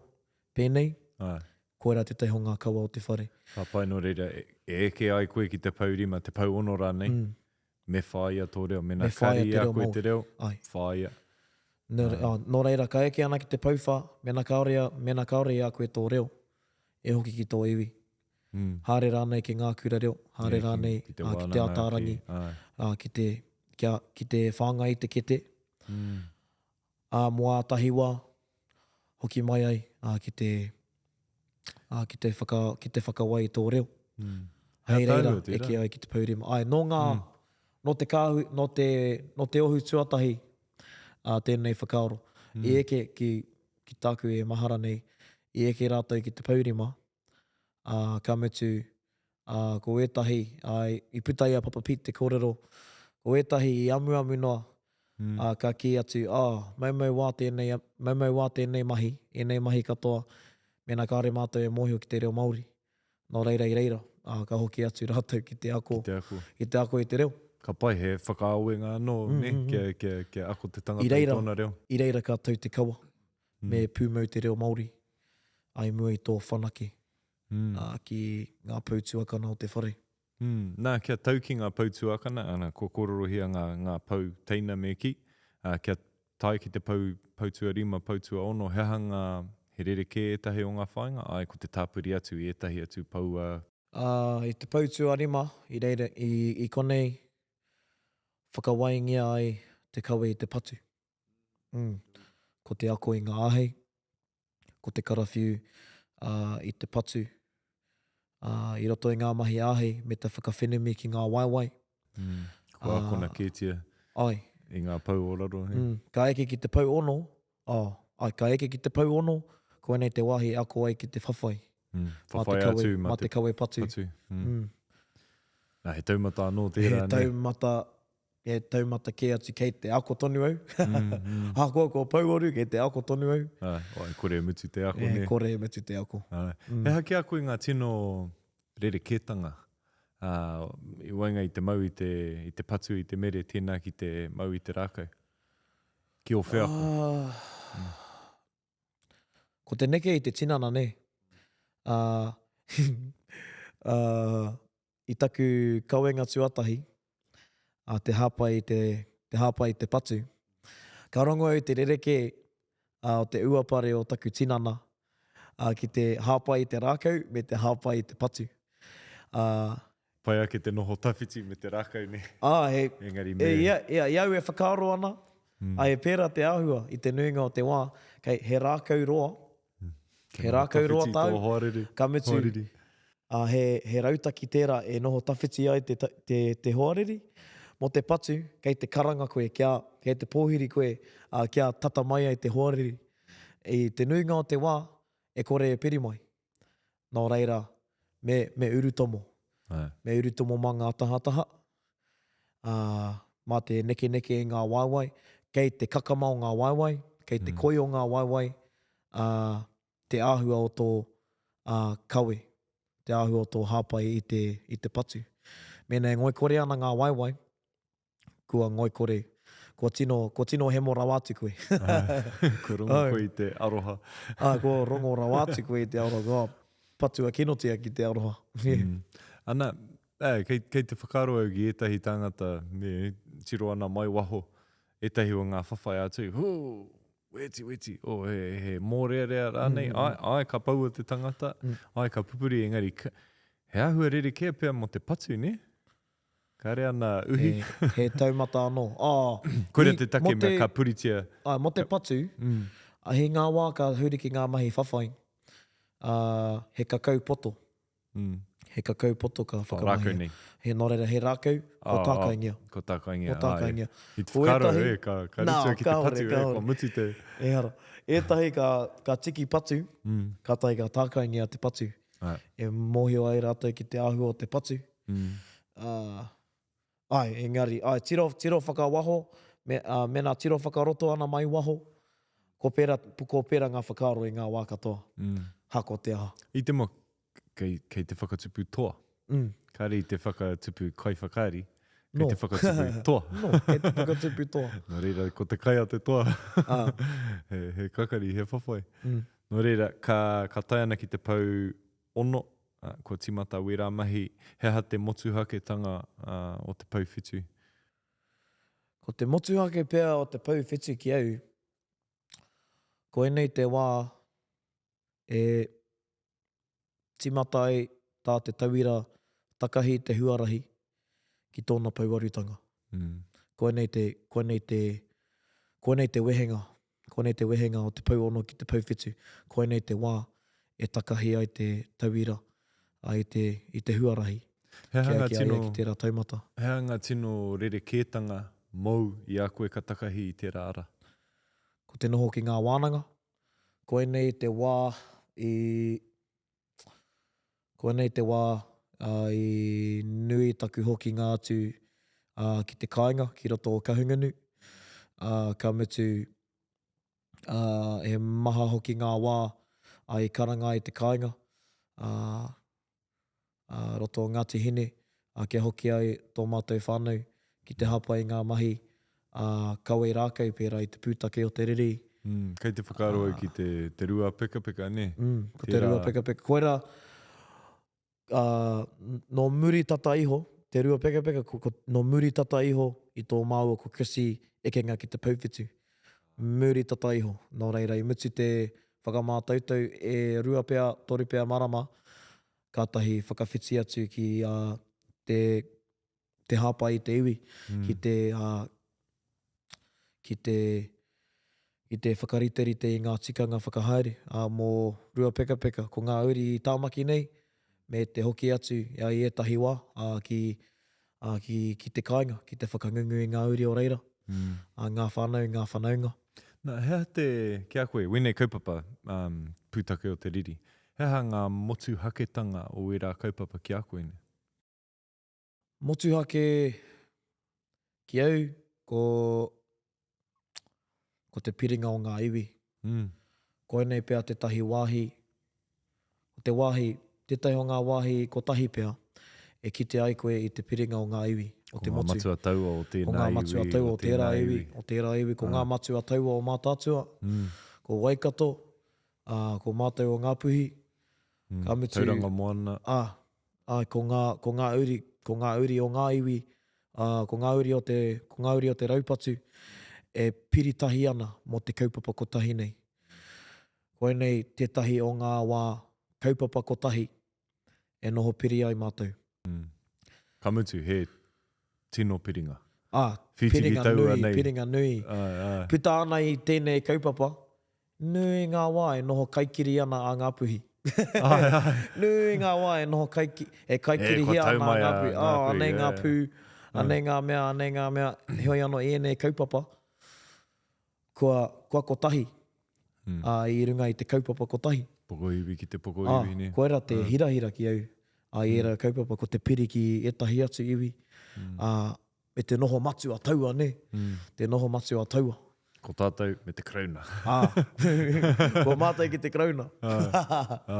pēnei, Ai. koirā tētahi o ngā kawa o te whare. Ka pai nō reira, e, e eke ai koe ki te pourima, te pouono rānei, mm. Me whāia tō reo. Mēnā Me whāia kari te i a reo koe Māori. te reo, Ai. whāia. Nō, Ā. nō reira, ka eke ana ki te pouwha, mēnā kāore, mēnā kāore i a koe tō reo. E hoki ki tō iwi. Mm. Haere rānei ki ngā kura reo, haere yeah, rānei ki, ki te, ki te Ataarangi, ki, ā, ki te, kia, ki te whāngai i te kete. Mm. Ā, mō ātahi wā, hoki mai ai, ā, ki te, ā, ki te whaka, ki te whakawai i tō reo. Mm. Hei reira, eke ai ki te pourima. Āe, nō ngā, mm. nō te kāhui, nō te, nō te ohu tuatahi, ā, tēnei whakaaro. Mm. I eke ki, ki tāku e mahara nei, i eke rātou ki te pourima, ā, ka mutu, ā, ko ētahi, ā, i puta i a Papa Pete te kōrero, ko ētahi i amuamu noa, mm. ā, ka kī atu, ā, maumau wā tēnei, maumau wā tēnei mahi, ēnei mahi katoa, mēnā kāore mātou e mōhio ki te reo Māori. Nō reira i reira, ā, ka hoki atu rātou ki te ako, ki te ako, ki te ako i te reo. Ka pai, he whakaawenga anō, mm, ne, mm, mm. kia, kia, kia ako te tangata i, reira, i tōna reo. I reira ka tau te kawa, mm. me pūmau te reo Māori, ai mua i tō whanake. mm. ā, ki ngā pou tuakana o te whare. Mm. Nā, kia tau ki ngā pou tuakana, ana, kua kōrorohia ngā, ngā pou teina me kī, ā, kia tae ki te pou, pou tuarima, pou tuaono, he aha ngā, he rerekē ētahi o ngā whāinga? Āe, ko te tāpiri atu i ētahi atu pou, ā. Ā, i te pou tuarima, i reira, i, i konei whakawaingia ai te kawe i te patu. Mm. Ko te ako i ngā āhei, ko te karawhiu i te patu i roto i ngā mahi āhei me te whakawhenumi ki ngā waewae. Mm. Kua akona kētia ai. i ngā pou o raro. He? Mm. Ka eke ki te pou ono, oh, ai, ka eke ki te pou ono, koinei te wāhi e ako ai ki te whawhai. Mm. Whawhai mā te kawe, atu, mā te, kawe patu. patu. Mm. Mm. Nā, he taumata anō tērā. He taumata He taumata kē atu kei te ako tonu au. Mm, mm. Ahakoa kua pouaru, kei te ako tonu au. Ai, oh, e kore e mutu te ako, e ne? kore e mutu te ako. Ai. Mm. He aha ki a koe ngā tino rerekētanga uh, i waenga i te mau i te, i te patu i te mere, tēnā ki te mau i te rākau? Ki ō wheako? Uh, mm. Ko te neke i te tinana, nē. Uh, uh, I taku kawenga tuatahi, a te hāpai i te, te hāpai i te patu, ka rongo au i te rerekē o te uapare o taku tinana ki te hāpai i te rākau me te hāpai i te patu. Ā. Pai ake te noho tawhiti me te rākau, nē? Ā, he, Engari me. E, ia, ia, i au e whakaaro ana, ā, he pērā te āhua i te nuinga o te wā, kei, he rākau roa, He rākau roa tāu, ka mutu, ā, he, he rautaki tērā e noho tawhiti ai te, te, te hoariri. Mō te patu, kei te karanga koe kia, kei te pōhiri koe, ā, kia tata mai ai te hoariri. I te nuinga o te wā, e kore e piri mai. Nō reira, me, me urutomo. Me urutomo mā ngā tahataha, ā, mā te nekeneke i ngā waewae, kei te kakama o ngā waewae, kei te koi o ngā waewae, ā, te āhua o tō, ā, kawe, te āhua o tō hāpai i te, i te patu. Mēnā e ngoikore ana ngā waewae, kua ngoikore, kua tino, kua tino hemo rawa atu koe. Kua rongo koe i te aroha. Ā, kua rongo rawa atu koe i te aroha, kua patua kinotia ki te aroha. Mm. Ana, ē, kei, kei te whakaaro au ki ētahi tāngata, me, tiro ana mai waho, ētahi o ngā whawhai atu, hū, Weti, weti, oh, he, he mōrearea rānei, mm -hmm. ai, ai, ka paua te tangata, mm. ai, ka pupuri, engari, ka, he āhua rerekē pea mō te patu, ne? Kāre ana uhi. He, he taumata anō. Oh, Koira te take mea ka puritia. Ai, mō te patu, mm. he ngā wā ka huri ki ngā mahi whawhai, uh, he kakau poto. Mm. He kakau poto ka whakamahia. Rākau nei. He, nō reira, he rākau, ko oh, tākaingia. Oh, ko tākaingia. Ko tākaingia. I te whakaaro, e, ka, ka rutua ki te patu, e, kua mutu te... Ehara. Ētahi ka, ka tiki patu, mm. kātahi ka tākaingia te patu. Ai. E mōhio ai rātou ki te āhua o te patu. Mm. Uh, ai, engari, ai, tiro, tiro whakawaho, me, uh, mena tiro whakaroto ana mai waho, ko pera, ko pera ngā whakaaro i ngā wā katoa. Mm. Hako te aha. I te mua, kei, kei te whakatupu toa. Mm. Kāre i te whakatupu kaiwhakaari, kei no. te whakatupu toa. no, kei te whakatupu toa. Nō reira, ko te kai a te toa, ah. he, he kakari, he whawhai. Mm. Nō reira, ka, ka tae ana ki te pou ono, uh, kua tīmata wērā mahi, he aha te motuhaketanga uh, o te pou whitu? Ko te motuhake pea o te pou whitu ki au, koinei te wā e. tīmata ai tā te tauira takahi i te huarahi ki tōna pouarutanga. Koinei te, koinei te, koinei te wehenga, koinei te wehenga o te pou ono ki te pou whitu, koinei te wā e takahi ai te tauira i te, i te huarahi He aha kia ngā eke ai tino, ia ki tērā taumata. he aha ngā tino rerekētanga mōu i a koe ka takahi i tērā ara? Ko te noho ki ngā wānanga, koinei te wā i Koinei te wā i nui taku hokinga atu ki te kāinga, ki roto o Kahungunu, ka mutu he maha hoki ngā wā i karanga ai te kāinga, ā, roto o Ngāti Hine, ā, kia hoki ai tō mātou whānau ki te hāpai i ngā mahi, ā, kawe rākau pērā i te pūtake o te riri. Mm, kei te whakaaro au ki te, te Ruapekapeka, nē? Mm, ko te Ruapekapeka. Koirā, ā, nō muri tata iho, te Ruapekapeka, ko, ko, nō muri tata iho i tō māua ko Chrissy ekenga ki te Pouwhitu. Muri tata iho. Nō reira, i mutu te whakamātautau e rua pea, toru pea marama, kātahi whakawhiti atu ki te, te hāpai i te iwi, ki te, ki te, ki te whakariterite i ngā tikanga whakahaere mō Ruapekapeka, ko ngā uri i Tāmaki nei, me te hoki atu i ētahi wā ki, ki, ki te kāinga, ki te whakangungu i ngā uri o reira, ngā whānau, ngā whanaunga. Nā, he aha te, ki a koe, wēnei kaupapa, um, pūtake o te riri, he aha ngā motuhaketanga o ērā kaupapa ki a koe nei? Motuhake ki au, ko, ko te piringa o ngā iwi. Mm. Koinei pea tētahi wāhi, ko te wāhi, tētahi o ngā wāhi kotahi pea, e kite ai koe i te piringa o ngā iwi, o te motu. Ko ngā matua taua o tēnā iwi, o ngā matua taua o tērā iwi, o tērā iwi, ko ngā matua taua o Mātaatua, ko Waikato, ā, ko mātou o Ngāpuhi, ka mutu... Tauranga Moana. Ā, ā, ko ngā, ko ngā uri, ko ngā uri o ngā iwi, ā, ko ngā uri o te, ko ngā uri o te raupatu, e piri tahi ana mō te kaupapa kotahi nei. Koinei tētahi o ngā wā kaupapa kotahi e noho piri ai mātou. Ka mutu, he tino piringa. Ā, Whitiki piringa taua nui, nei. piringa nui. Āe, āe. Puta ana i tēnei kaupapa, nui ngā wā e noho kaikiri ana a Ngāpuhi. Āe, āe. Nui ngā wā e noho kaiki, e E, kua kaikirihia tau ana a mai a Ngāpuhi. Ā, Ngāpuhi, anei ngā ē. pū, anei ngā mea, anei ngā mea. Heoi anō, i ēnei kaupapa, kua, kua kotahi, ā, i runga i te kaupapa kotahi. Pokohiwi ki te pokohiwi, nē? Ā, koirā te hirahira ki au, ā, i ērā kaupapa, ko te piri ki ētahi atu iwi, ā, me te noho matua taua, nē? Te noho matua taua. Ko tātou me te Karauna. Ā, ko mātou ki te Karauna. Ā, ā.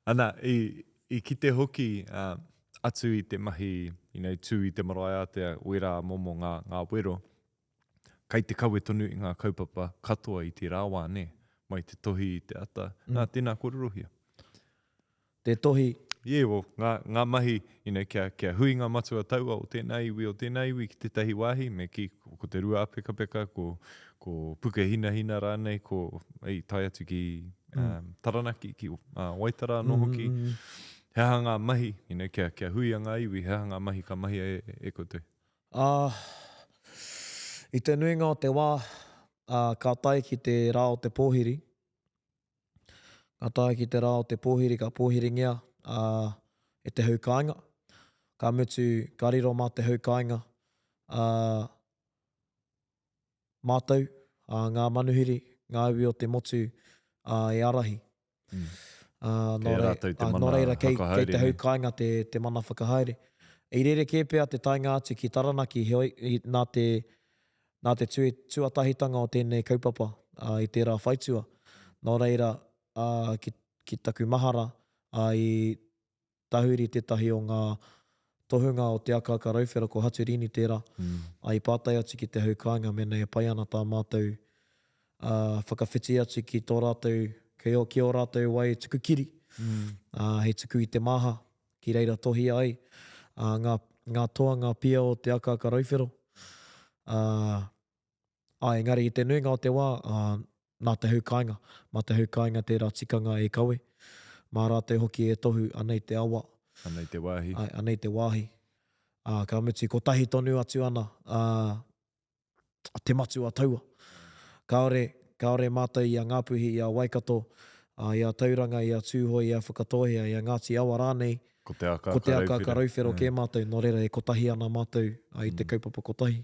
Ana, i, i kite hoki, ā, atu i te mahi, you know, tū i te marae ātea, wērā momo ngā, ngā wero, Kei te kawe tonu i ngā kaupapa katoa i tērā wā, nē? Mai te tohi i te ata. Nā, tēnā kōrerohia. Te tohi. Yeah, well, ngā, ngā mahi, you know, kia, kia hui ngā matua taua o tēnā iwi, o tēnā iwi ki tētahi wāhi, me kī, ko te Ruapekapeka, ko, ko Pukehinahina rānei, ko, i tae atu ki um, Taranaki, ki uh, Waitara anō hoki. He aha ngā mahi, you know, kia, kia huia ngā iwi, he aha ngā mahi ka mahia e, e koutou? Ā, i te nuinga o te wā, ā, ka tae ki te rā o te pōhiri, ka tae ki te rā o te pōhiri, ka pōhiringia, ā, e te hau kāinga. Ka mutu, ka riro mā te hau kāinga, ā, mātou, ā, ngā manuhiri, ngā iwi o te motu, ā, e ārahi. Mm. Ā, nō Kei a rei, rātou te ā, nō mana reira, kei, kei whakahaere, te hau nē? kāinga te, te mana whakahaere. I rerekē pea te taenga atu ki Taranaki, heoi, i, nā te, nā te tue, tuatahitanga o tēnei kaupapa, ā, i tērā whaitua. Nō reira, ā, ki, ki taku mahara, ā, i tahuri tētahi o ngā tohunga o te akaaka rauwhero ko Haturini tērā, ā, i pātai atu ki te hau kāinga mēnā e pai ana tā mātou whakawhiti atu ki tō rātou, ki ō, ki ō rātou wai tuku kiri, ā, hei tuku i te māha, ki reira tohia ai ā, ngā, ngā toa, ngā pia o te akaaka rauwhero. Ā, Āe, engari i te nuinga o te wā, ā, nā te hau kāinga, mā te hau kāinga tērā tikanga e kawe. Mā rātou hoki e tohu, anei te awa. Anei te wāhi. Āe, anei te wāhi. Ā, ka mutu, kotahi tonu atu ana, ā, te matua taua. Kāore, kāore mātou i a Ngāpuhi, i a Waikato, ā, i a Tauranga, i a Tūhoe, i a Whakatōhea, i a Ngāti Awa rānei, Ko te aka ko te aka ka rauwhero kē mātou, nō reira e kotahi ana mātou i te kaupapa kotahi.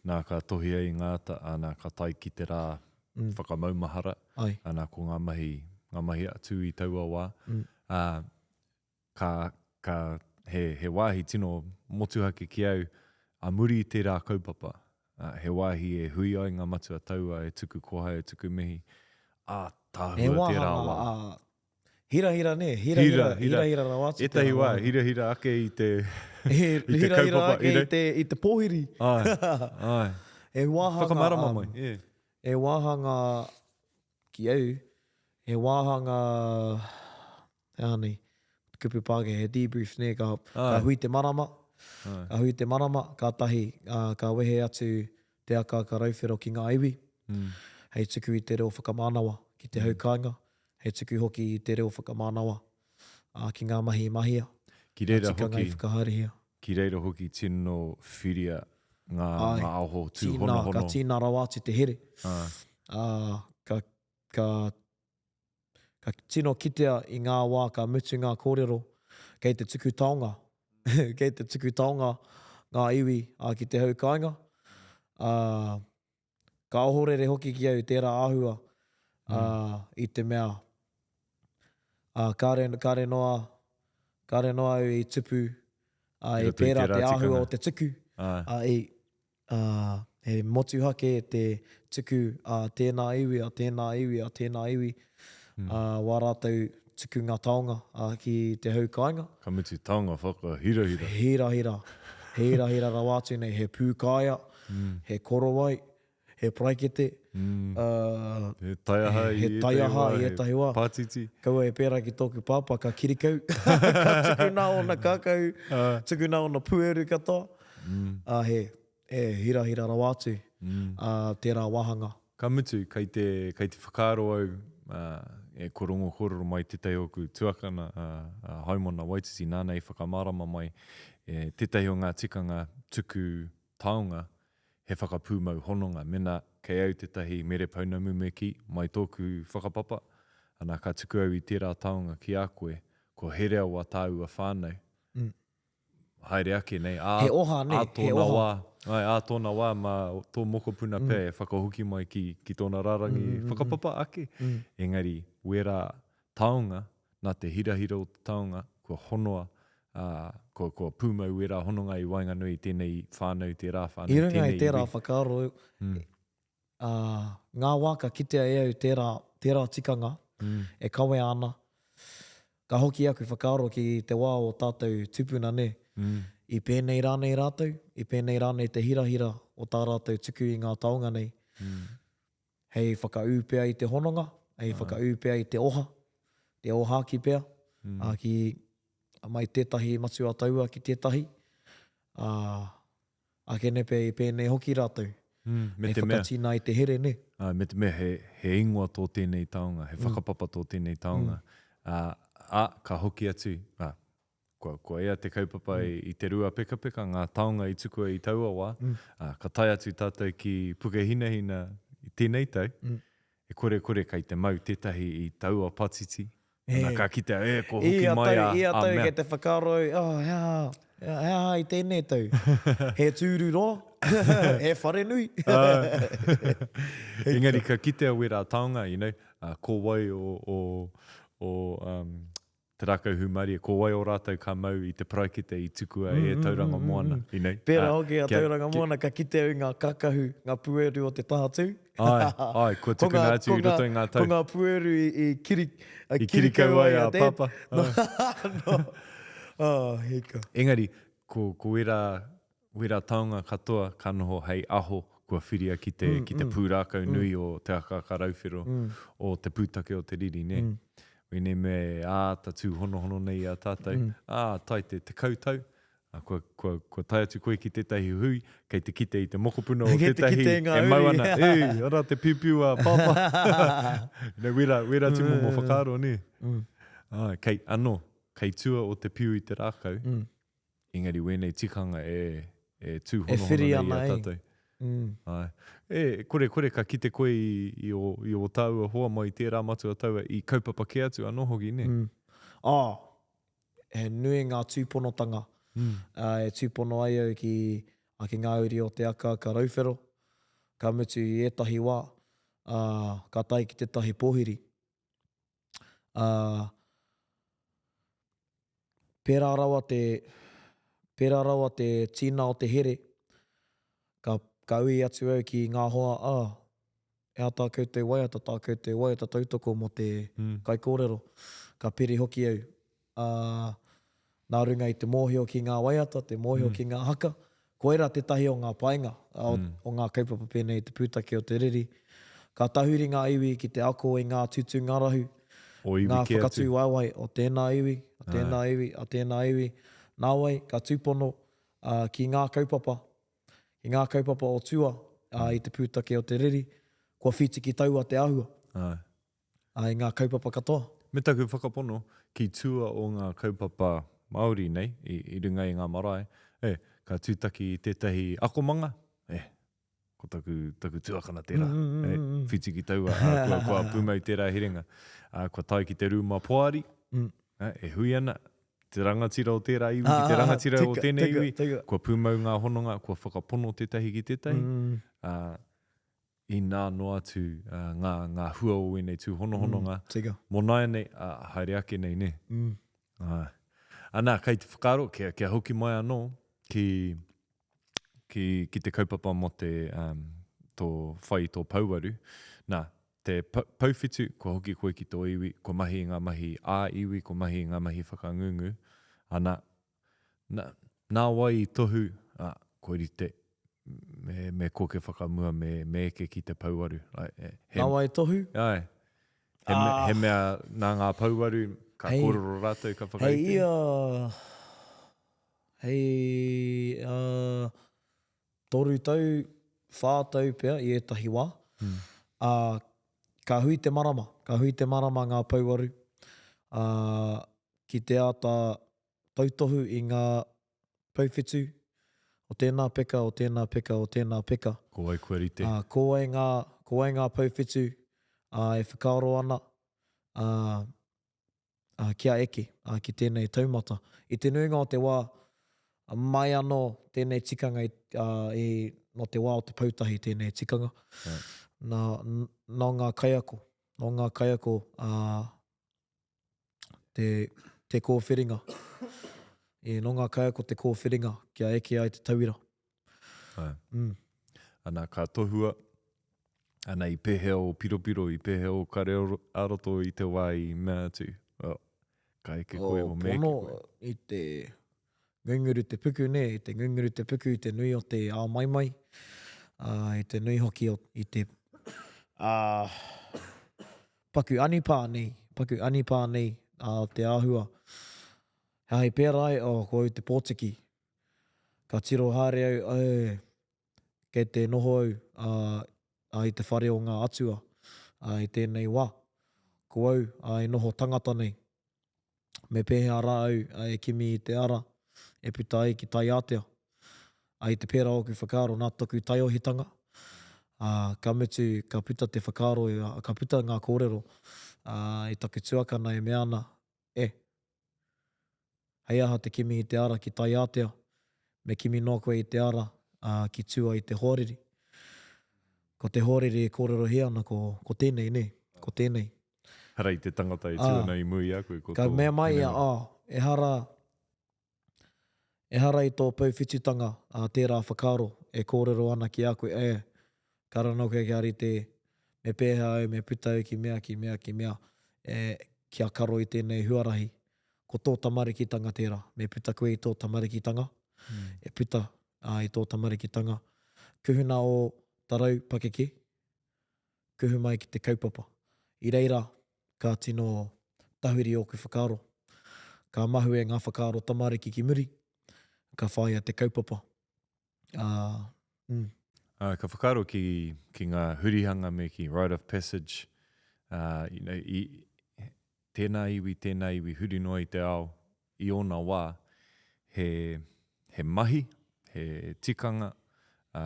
Nā, ka tohia i ngā ata, ā, nā, ka tae ki te rā whakamaumahara, ā, nā, ko ngā mahi, ngā mahi atu i taua wā, ā, ka, ka, he, he wāhi tino motuhake ki au, ā muri i tērā kaupapa, ā, he wāhi e hui ai ngā matua taua, e tuku koha, e tuku mihi, ā, tāhua tērā wā. He wāhanga, ā, hirahira nē, hirahira, hirahira rawa atu tērā wāhanga. Ētahi wā, hirahira ake i te, i te kaupapa. Hirahira ake i te, i te pōhiri. Āe, āe. He wāhanga. Whakamārama mai, yeah. He wāhanga, ki au, he wāhanga, he aha nei, te kupu Pākehā, he debrief nē, ka, ka hui te marama, ka hui te marama, kātahi ka wehe atu te akaaka rauwhero ki ngā iwi, hei tuku i te reo whakamānawa ki te hau kāinga, hei tuku hoki i te reo whakamānawa ki ngā mahi i mahia, Ki reira ngā tikanga i hoki, whakahaerehia. ki reira hoki tino whiria ngā, Āe, ngā aho tīna, tūhonohono. ka tīna rawa atu te here. Āe. Ā, ka, ka, ka tino kitea i ngā wā ka mutu ngā kōrero, kei te tuku taonga, kei te tuku taonga ngā iwi ā, ki te hau kāinga. Ā, ka ohorere hoki ki au tērā āhua, ā, i te mea, ā, kāre, kāre noa, kāre noa au i tupu, ā, I e roto i pērā tērā te āhua tikanga. o te tuku, Āe. ā, i, ā, he motuhake te tuku a tēnā iwi, a tēnā iwi, a tēnā iwi, ā, wā rātou tukunga taonga, ā, ki te hau kāinga. Ka mutu taonga whakahirahira. Hirahira. Hirahira rawa atu nei, he pūkaea, he korowai, he paraikete, ā, He taiaha i he ētahi taiaha wā, i he ētahi wā. pātiti. Kaua e pērā ki tōku pāpā, ka kirikau, ka tukuna ōna kākahu, tukuna ōna pueru katoa. Ā, he, he hirahira rawa atu, ā, tērā wāhanga. Ka mutu, kei te, kei te whakaaro au, ā, e ko rongo kōrero mai tētahi o ōku tuakana, ā, a Haimona Waititi, nāna i whakamārama mai, e, tētahi o ngā tikanga tuku taonga, he whakapūmau hononga. Mēnā kei au tētahi mere pounamu me kī, mai tōku whakapapa, ana, ka tuku au i tērā taonga ki a koe, kua herea wā tāua whānau, haere ake nei, ā, He oha, nē, ā he tōna oha. wā, āe, ā tōna wā mā tō mokopuna pea e whakahoki mai ki, ki tōna rārangi whakapapa ake. Engari, wērā taonga, nā te hirahira o te taonga, kua honoa, ā, kua, kua pūmau wērā hononga i waenganui i tēnei whānau, tērā whānau, I runga i tēnei tērā iwi. whakaaro, ā, ngā wā ka kitea e au tērā, tērā tikanga e kawea ana, ka hoki aku whakaaro ki te wā o tātou tūpuna nē, i pēnei rānei rātou, i pēnei rānei te hirahira o tā rātou tuku i ngā taonga nei, hei whakaū pea i te hononga, hei whakaū pea i te oha, te ōhākī pea, ā, ki, mai tētahi matua taua ki tētahi, ā, ākene pea i pēnei hoki rātou, Me hei te mea. whakatina i te here, nē. Ā, me te mea he, he ingoa tō tēnei taonga, he whakapapa tō tēnei taonga, ā, ā, ka hoki atu, ā, Kua, kua ea te kaupapa i, i te Ruapekapeka, ngā taonga i tukua i taua wā, ā, ka tae atu tātou ki Pukehinahina i tēnei tau, e korekore kei te mau tētahi i taua patiti, ana ka kitea, e, kua hoki Ia mai tau, a, ia a tau mea. kei te whakaaro au, oh, he aha, he aha i tēnei tau? He tūru roa? He wharenui? Engari ka kitea wērā taonga, you know, ā, ko wai o, o, o, um, Te rākau hūmārie, ko wai o rātou ka mau i te paraikete i tukua e Tauranga Moana, you know. Pērā hoki a Tauranga Moana, ka kite au i ngā kakahu, ngā pueru o te tahatū. Āe, āe, kua tukuna atu i roto i ngā tau. Ko ngā pueru i kiri, I kirikau ai a Papa. No, oh, hika. Engari, ko, ko ērā, Wera taonga katoa ka noho hei aho kua whiria ki te, ki te pūrākau nui o Te Akaaka Rauwhero, o Te Pūtake o te Riri, nē? Wēnei mea e āta tūhonohono nei i a tātou, ā, tae te 10 tau, ā, kua, kua, kua tae atu koe ki tētahi hui, kei te kite i te mokopuna o Kei te tētahi kite i ngā e mau uri. ana, ē, arā te piupiu a Pāpā. Nē, wērā, wērā tūmomo whakaaro, nē? Āe, kei, anō, kei tua o te piu i te rākau, engari wēnei tikanga e, e tūhonohono nei i a tātou. Mm. Āe. E, kore, kore ka kite koe i, i, ō, i ō tāua hoa mai i tērā matua taua i kaupapa kē atu anō hoki, nē? Mm. Oh, he nui ngā tūponotanga mm. uh, e tūpono ai au ki, a, ki ngā uri o te aka ka rauwhero, ka mutu i ētahi wā, uh, ka tae ki tētahi pōhiri. Ā, pērā rawa te, pērā rawa te tīna o te here, ka, ka ui atu au ki ngā hoa, ā, he aha tā koutou waiata, tā koutou waiata tautoko mō te kaikōrero. Ka piri hoki au. Ā, nā runga i te mōhio ki ngā waiata, te mōhio ki ngā haka, koirā tētahi o ngā painga o, o ngā kaupapa pēnei i te pūtake o te riri. Ka tahuri ngā iwi ki te ako i ngā tūtū ngārahu, O iwi ngā kē atu. whakatū waewae o tēnā iwi, o tēnā iwi, o tēnā iwi. Nāwai, ka tūpono ā, ki ngā kaupapa, ki ngā kaupapa o tua ā, i te pūtake o te riri, kua whītiki taua te āhua. Āe. Ā, i ngā kaupapa katoa. Me taku whakapono, ki tua o ngā kaupapa Māori nei, i, i runga i ngā marae, e, ka tūtaki i tētahi akomanga, e, ko taku, taku tuakana tērā, e, whiti ki taua, ā, kua, kua pūmau tērā herenga. Ā, kua tae ki te rūma poari, e, e hui ana, te rangatira o tērā iwi ki te rangatira o tēnei iwi, kua pūmau ngā hononga, kua whakapono tētahi ki tētahi, ā, inā noa atu ngā, ngā hua o ēnei tūhonohononga. Mm, tika. Mō nāianei, ā, haere ake nei, nē? Mm. Āe. Anā, kei te whakaaro, kia, kia hoki mai anō ki, ki, ki te kaupapa mō te, um, tō whai i tō pouaru. Nā, te pouwhitu, kua hoki koe ki tō iwi, kua mahi i ngā mahi ā-iwi, kua mahi i ngā mahi whakangungu. Anā, Na, nā wai i tohu, ā, kua rite, me, me koke whakamua, me, me eke ki te pouaru. Like, he, he, Nā wai i tohu? Āe. He, me, he mea nā ngā pouaru, ka Hei, kōrero rātou, ka whakarite. Hei ia, hei, ā, toru tau, whā tau pea i ētahi wā. Ā, ka hui te marama, ka hui te marama ngā pouaru, ā, ki te āta tautohu i ngā pouwhitu o tēnā peka, o tēnā peka, o tēnā peka. Ko wai kua rite? Ā, ko wai ngā, ko wai ngā pouwhitu, ā, e whakaaro ana, ā, ā, kia eke, ā, ki tēnei taumata. I te nuinga o te wā, mai anō tēnei tikanga i, ā, i, nō te wā o te poutahi tēnei tikanga. Nā, nō ngā kaiako, nō ngā kaiako, ā, te, te kōwhiringa. E, nō ngā kaiako te kōwhiringa kia eke ai te tauira. Ai. Mm. Ana, ka tohua, ana i pēhea o piropiro, i pēhea o kare ā-roto i te wā i mea atu, oh, ka eke koe, o, o me eke koe. Pono i te ngunguru te puku, nē, i te ngunguru te puku i te nui o te āmaimai, ā, i te nui hoki o, i te, ā, paku anipā nei, paku anipā nei, ā, te āhua. He aha i pērā ai, oh, ko au te pōtiki. Ka tiro haere au, e, kei te noho au, ā, ā, i te whare o ngā atua, ā, i tēnei wā. Ko au, ā, e noho tangata nei. Me pēhea rā au e kimi i te ara e puta ai ki Taiātea? Ā, i te pērā ōku whakaaro nā taku taiohitanga, ā, ka mutu, ka puta te whakaaro, ka puta ngā kōrero, ā, i taku tuakana e mea ana, E, hei aha te kimi i te ara ki Taiātea, me kimi noa koe i te ara, ā, ki tua i te hoariri. Ko te hoariri e kōrerohia ana ko, ko tēnei, nē, ko tēnei. Hara i te tangata e tū ana i mua i a koe, ko tō. Ka mea mai ia, oh, ehara, ehara i tō pouwhitutanga a tērā whakaaro e kōrero ana ki a koe, e, kāre anō koe kia rite, me pēhea au, me puta au ki mea, ki mea, ki mea, e, kia karo i tēnei huarahi. Ko tō tamarikitanga tērā, me puta koe i tō tamarikitanga, e puta i tō tamarikitanga. Kuhuna ō tarau pakeke, kuhu mai ki te kaupapa. I reira, ka tino tahuri ōku whakaaro. Ka mahue ngā whakaaro tamariki ki muri, ka whāia te kaupapa. Ā, mm. Ā, ka whakaaro ki, ki ngā hurihanga me ki rite of passage, ā, you know, i, tēnā iwi, tēnā iwi huri noa i te ao i ōna wā, he, he mahi, he tikanga, ā,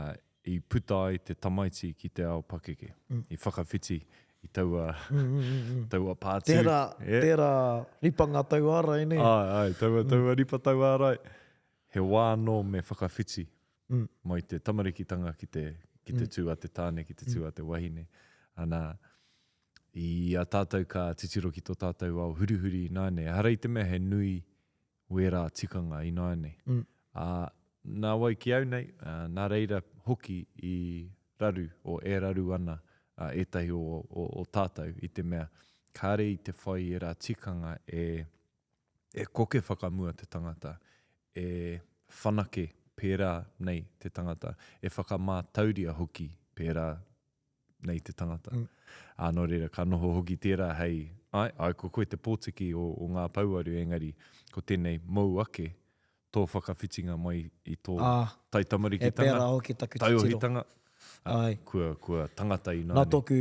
i puta ai te tamaiti ki te ao pakeke, i whakawhiti i taua, taua pātū. Tērā, tērā ripanga tauārai, nē? Āe, āe, taua, taua ripa tauārai. He wā anō me whakawhiti mai te tamarikitanga ki te, ki te tū a te tāne, ki te tū a te wahine. Ana, i a tātou ka titiro ki tō tātou ao hurihuri ināianei, ehara i te mea he nui wērā tikanga ināianei. Ā, nā wai ki au nei, ā, nā reira hoki i raru, o e raru ana ētahi o, o, o tātou i te mea kāre i te whai ērā tikanga e, e koke whakamua te tangata, e whanake pērā nei te tangata, e whakamātauria hoki pērā nei te tangata. Mm. Ā, nō reira, ka noho hoki tērā hei, ai, ai, ko koe te pōtiki o, o ngā pouaru, engari, ko tēnei mōu ake, tō whakawhitinga mai i tō Ā, taitamarikitanga, e pērā hoki taku titiro. taiohitanga, ā, Ai. kua, kua tangata Nā ināianei. tōku,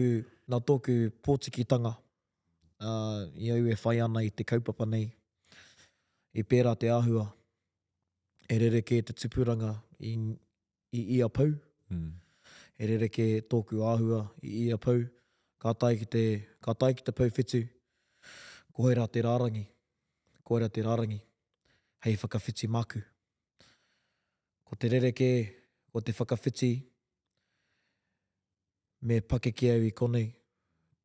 nā tōku pōtikitanga, ā, i au e whai ana i te kaupapa nei, i pērā te āhua, e rerekē te tupuranga i, i ia pou. Mm. He rerekē tōku āhua i ia pou. Ka tae ki te, ka tae ki te pou whitu, koirā te rārangi, koirā te rārangi hei whakawhiti māku. Ko te rerekē, ko te whakawhiti Me pakeke au i konei,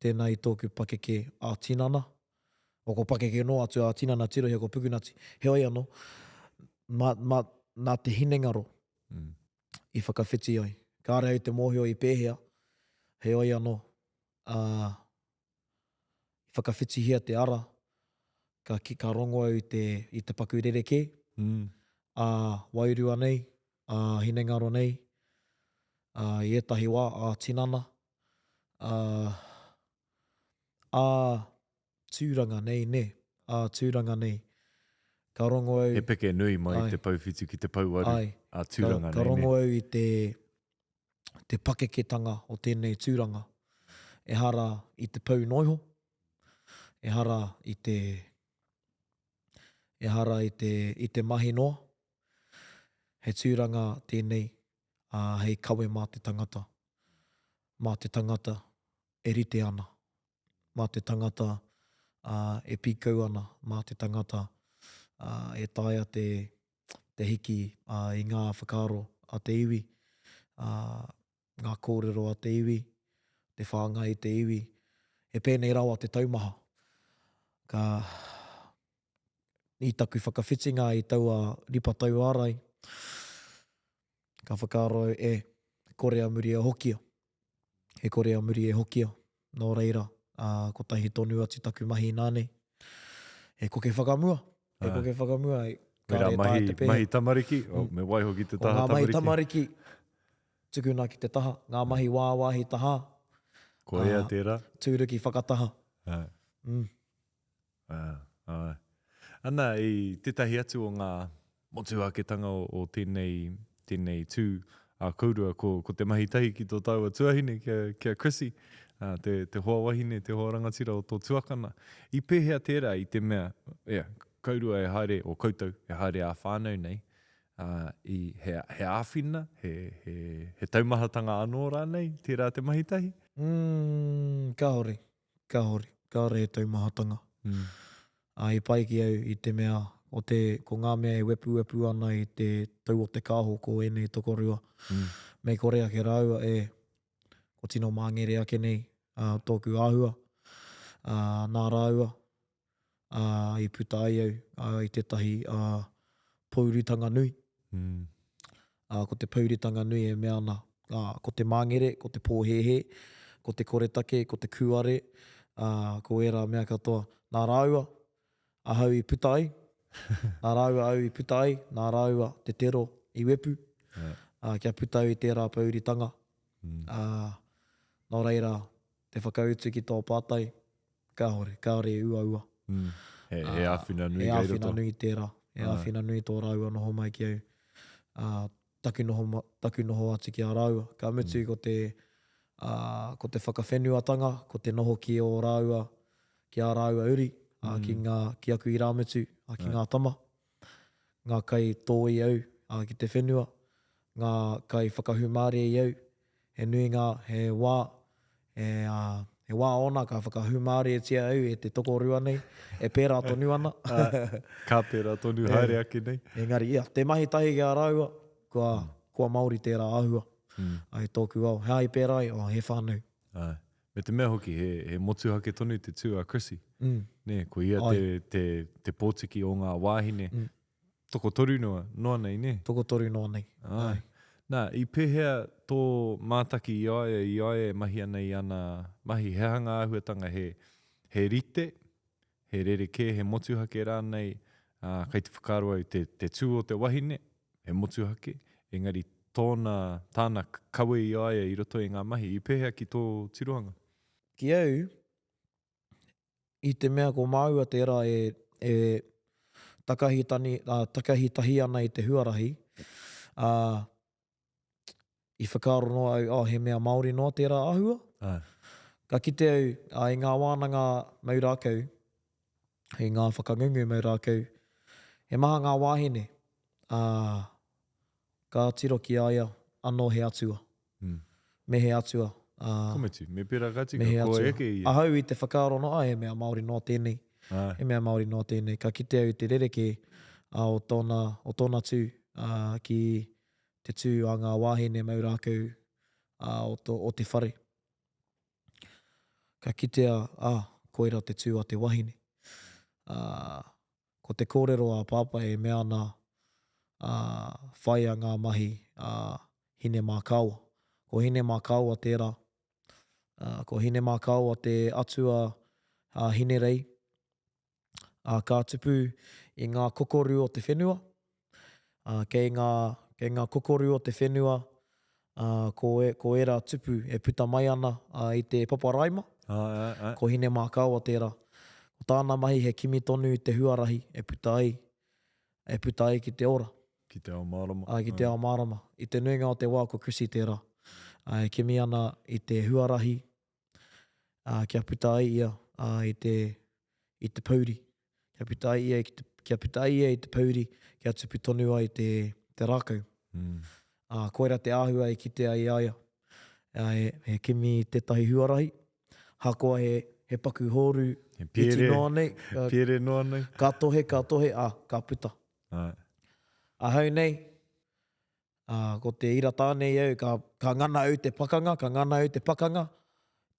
tēnā i tōku pakeke ā-tinana, o ko pakeke noa atu ā-tinana tirohia ko Pukunati. Heoi anō, mā, mā, nā te hinengaro i whakawhiti ai. Kāre au te mōhio i pēhea, heoi anō, ā, i whakawhitihia te ara, ka, ki, ka rongo au i te, i te paku rerekē, ā, wairua nei, ā, hinengaro nei, ā, i ētahi wā, ā tinana, ā, ā tūranga nei, nē, ā tūranga nei. Ka rongo au... He peke nui mai Āe. te pouwhitu ki te pouaru, Āe. ā tūranga Ka, ka nei, nē. rongo au i te, te pakeketanga o tēnei tūranga. Ehara i te pou noiho, ehara i te, ehara i te, i te mahi noa. He tūranga tēnei, ā, hei kawe mā te tangata, mā te tangata e rite ana, mā te tangata, ā, e pīkau ana, mā te tangata, ā, e taea te, te hiki, ā, i ngā whakaaro a te iwi, ā, ngā kōrero a te iwi, te whāngai i te iwi. He pēnei rawa te taumaha. Ka, i taku whakawhitinga i taua ripa tauārai, ka whakaaro au, e, kore a muri e hokia. He kore a muri e hokia. Nō reira, ā, kotahi tonu atu taku mahi inānei. He koke whakamua. He koke whakamua. Wera mahi, mahi tamariki, oh, me waiho ki te taha tamariki. Ko ngā mahi tamariki, tukuna ki te taha. Ngā mahi wāwāhi tahā. Ko ea tērā? Tūruki whakataha. Ā. Mm. Ā, āe. Ana, i tētahi atu o ngā motuhaketanga o, o tēnei, tēnei tū a kourua, ko, ko te mahi tahi ki tō tāua tuahine, ki a, ki a Chrissy, ā, te, te hoa wahine, te hoa rangatira o tō tuakana. I pēhea tērā i te mea, ia, kourua e haere, o koutou e haere ā-whānau nei, ā, i, he, he āwhina, he, he, he taumahatanga anō rānei tērā te mahi tahi? Mm, kāore. Kāore, kāore he taumahatanga. Mm. Ā, i pai ki au i te mea, o te, ko ngā mea e wepuwepu ana i te tau o te kāho ko ēnei tokorua. Mm. Mei kore ake rāua e, ko tino māngere ake nei ā, tōku āhua. Ā, nā rāua, ā, i puta ai au ā, i tētahi ā, pōuritanga nui. Mm. Ā, ko te pōuritanga nui e mea ana, ā, ko te māngere, ko te pōhēhē, ko te koretake, ko te kūare, ā, ko ērā mea katoa. Nā rāua ahau i puta ai, nā rāua au i puta ai, nā rāua te tero i wepu, ā, kia puta au i tērā pōuritanga. Mm. Ā, nō reira, te whakautu ki tō pātai, kāore, kāore e uaua. Mm. He, he āwhina nui kei roto. He āwhina nui tērā. He āwhina nui tō rāua noho mai ki au. Ā, taku noho, taku noho atu ki a rāua. Ka mutu mm. ko te, ā, ko te whakawhenuatanga, ko te noho ki ō rāua, ki ā rāua uri. ā, ki ngā, ki aku irāmutu, ā, ki ngā tama. Ngā kai tō i au, ā, ki te whenua, ngā kai whakahūmārie i au. He nui ngā, he wā, he, ā, he wā ōna ka whakahūmārietia au e te tokorua nei, e pērā tonu ana. Ā, ka pērā tonu haere ake nei. Engari, ia, te mahi tahi ki a rāua, kua, kua Māori tērā āhua, ā, i tōku ao. He aha i pērā ai? Oh, he whānau. Āe. Me te mea hoki, he, he motuhake tonu te tū a Chrissy. Mm. Nē, ko ia te, te, te pōtiki o ngā wāhine. Mm. Tokotoru noa, noa nei, nē? Tokotoru noa nei. Āe. Āe. Nā, i pēhea tō mātaki i a ia, i a ia e mahi ana i ana mahi? He aha ngā āhuatanga he, he rite, he rerekē, he motuhake rānei, ā, kei te whakaaro au te, te tū o te wahine, he motuhake, engari tōna, tāna kawe i a ia i roto i ngā mahi, i pēhea ki tō tirohanga? Ki au, i te mea ko māua tērā e, e takahi tani, ā, takahi tahi ana i te huarahi, ā, i whakaaro noa au, oh, he mea Māori noa tērā āhua. Āe. Ka kite au, ā, i ngā wānanga mau rākau, i ngā whakangungu mau rākau, he maha ngā wāhine, ā, ka tiro ki a ia anō he atua. Mm. Me he atua. Ā, Komiti, me pērā ka tika, me he atua. kua eke ia. Ahau i te whakaaro noa, ā, he mea Māori noa tēnei. Āe. He mea Māori noa tēnei. Ka kite au i te rerekē, ā, o tōna, o tōna tū, ā, ki te tū a ngā wāhine mau rākau o, to, o te whare. Ka kitea, ā, koira te tū a te wahine. Ā, ko te kōrero a Pāpā e mea ana, ā, whaia ngā mahi a Hinemākāoa. Ko Hinemākāoa tērā. Ā, ko Hinemākāoa te atua a Hinerei. Ā, ka tupu i ngā kokoru o te whenua, ā, kei ngā, kei ngā kokoru o te whenua, ā, ko, e, ko ērā tupu e puta mai ana ā, i te paparaima, Āe, āe, āe. ko Hinemākāoa tērā. Ko tāna mahi he kimi tonu i te huarahi e puta ai, e puta ai ki te ora. Ki te ao mārama. Āe, ki te ao mārama. I te nuinga o te wā ko Chrissy tērā. Ā, e kimi ana i te huarahi ā, kia puta ai ia ā, i te, i te pouri. Kia puta ai ia, ki te, kia puta ai ia i te pouri, kia tupu tonu ai te, te rākau. Mm. Ā, koira te āhua i kitea i a ia. Ā, he, he kimi i tētahi huarahi, hakoa he, he paku hōru he piere, iti noa nei. Ka, piere noa nei. Ka tohe, ka tohe, ā, ka puta. Āe. Ahau nei, Ā, ko te ira tāne i au, ka, ka ngana au te pakanga, ka ngana au te pakanga,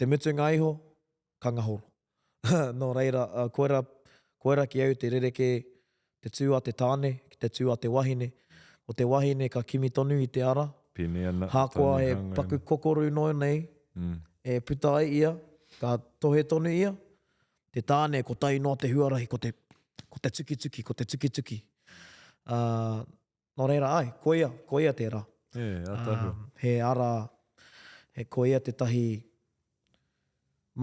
te mutunga iho, ka ngahoro. Nō reira, ā, koira, koira ki au te rerekē, te tū a te tāne, ki te tū a te wahine. Ko te wahine ka kimi tonu i te ara, Pēnei ana, hākoa tāne he hāngai ana. paku kokoru noa nei, e puta ai ia, ka tohe tonu ia, te tāne kotahi noa te huarahi, ko te, ko te tukituki, ko te tukituki. Ā, Nō reira, āe, koia, koia tērā. E, ātaahua. Um, he ara, he koia tētahi,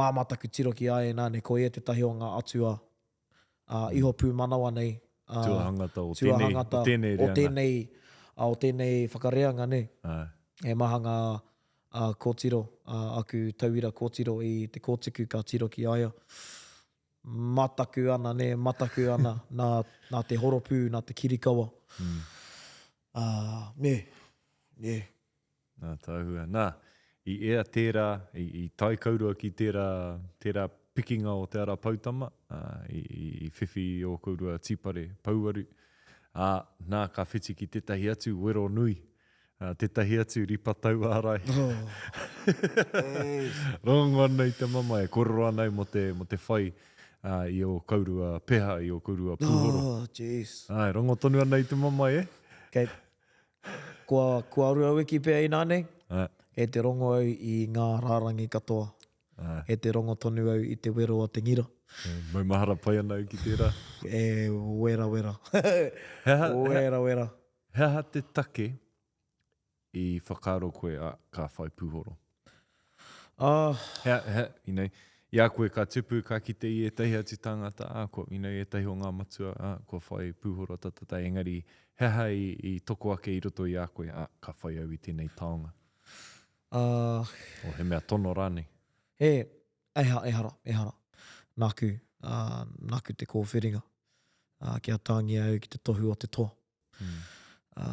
māmā taku tiro ki a ia nāne, koia tētahi o ngā atua uh, iho pūmanawa nei. Uh, tuahangata o tēnei, o tēnei reanga. O tēnei, uh, o tēnei whakareanga, ne? Āe. He maha ngā uh, kōtiro, uh, aku tauira kōtiro i te kōtuku ka tiro ki a ia. Mataku ana, nē, mataku ana, nā, nā te horopū, nā te kirikawa. Mm. Ā, nē, nē. Nā, tāhua. Nā, i ea tērā, i, i tae kourua ki tērā, tērā pikinga o te ara poutama, ā, i, i, i whiwhi i ō kourua tīpare pouaru, ā, nā, ka whiti ki tētahi atu wero nui, Tētahi atu ripa tauārai. Rongo ana i te mamae, kōrero ana au mō te, mō te whai i ō kourua peha, i ō kourua pūhoro. Oh, jeez. Āe, rongo tonu ana i te mamae, e? Kei, kua, kua rua wiki pea inānei, Āe. kei te rongo au i ngā rārangi katoa. Āe. Kei te rongo tonu au i te wero a te ngira. E, maumahara pai ana au ki tērā. E, wera wera. He aha, Wera wera. He aha te take i whakaaro koe, ā, ka whai pūhoro? Ah. He, he, you know, i a koe ka tupu, ka kite i ētahi atu tāngata, ā, kua, you know, ētahi o ngā matua, ā, kua whai pūhoro, ta, ta, ta, engari, he aha i, i toko ake i roto i a koe, ā, ka whai au i tēnei taonga? Ah. O he mea tono rānei? He, eha, ehara, ehara. Nāku. Ā, nāku te kōwhiringa, ā, kia tāngia au ki te tohu o te toa. Ā,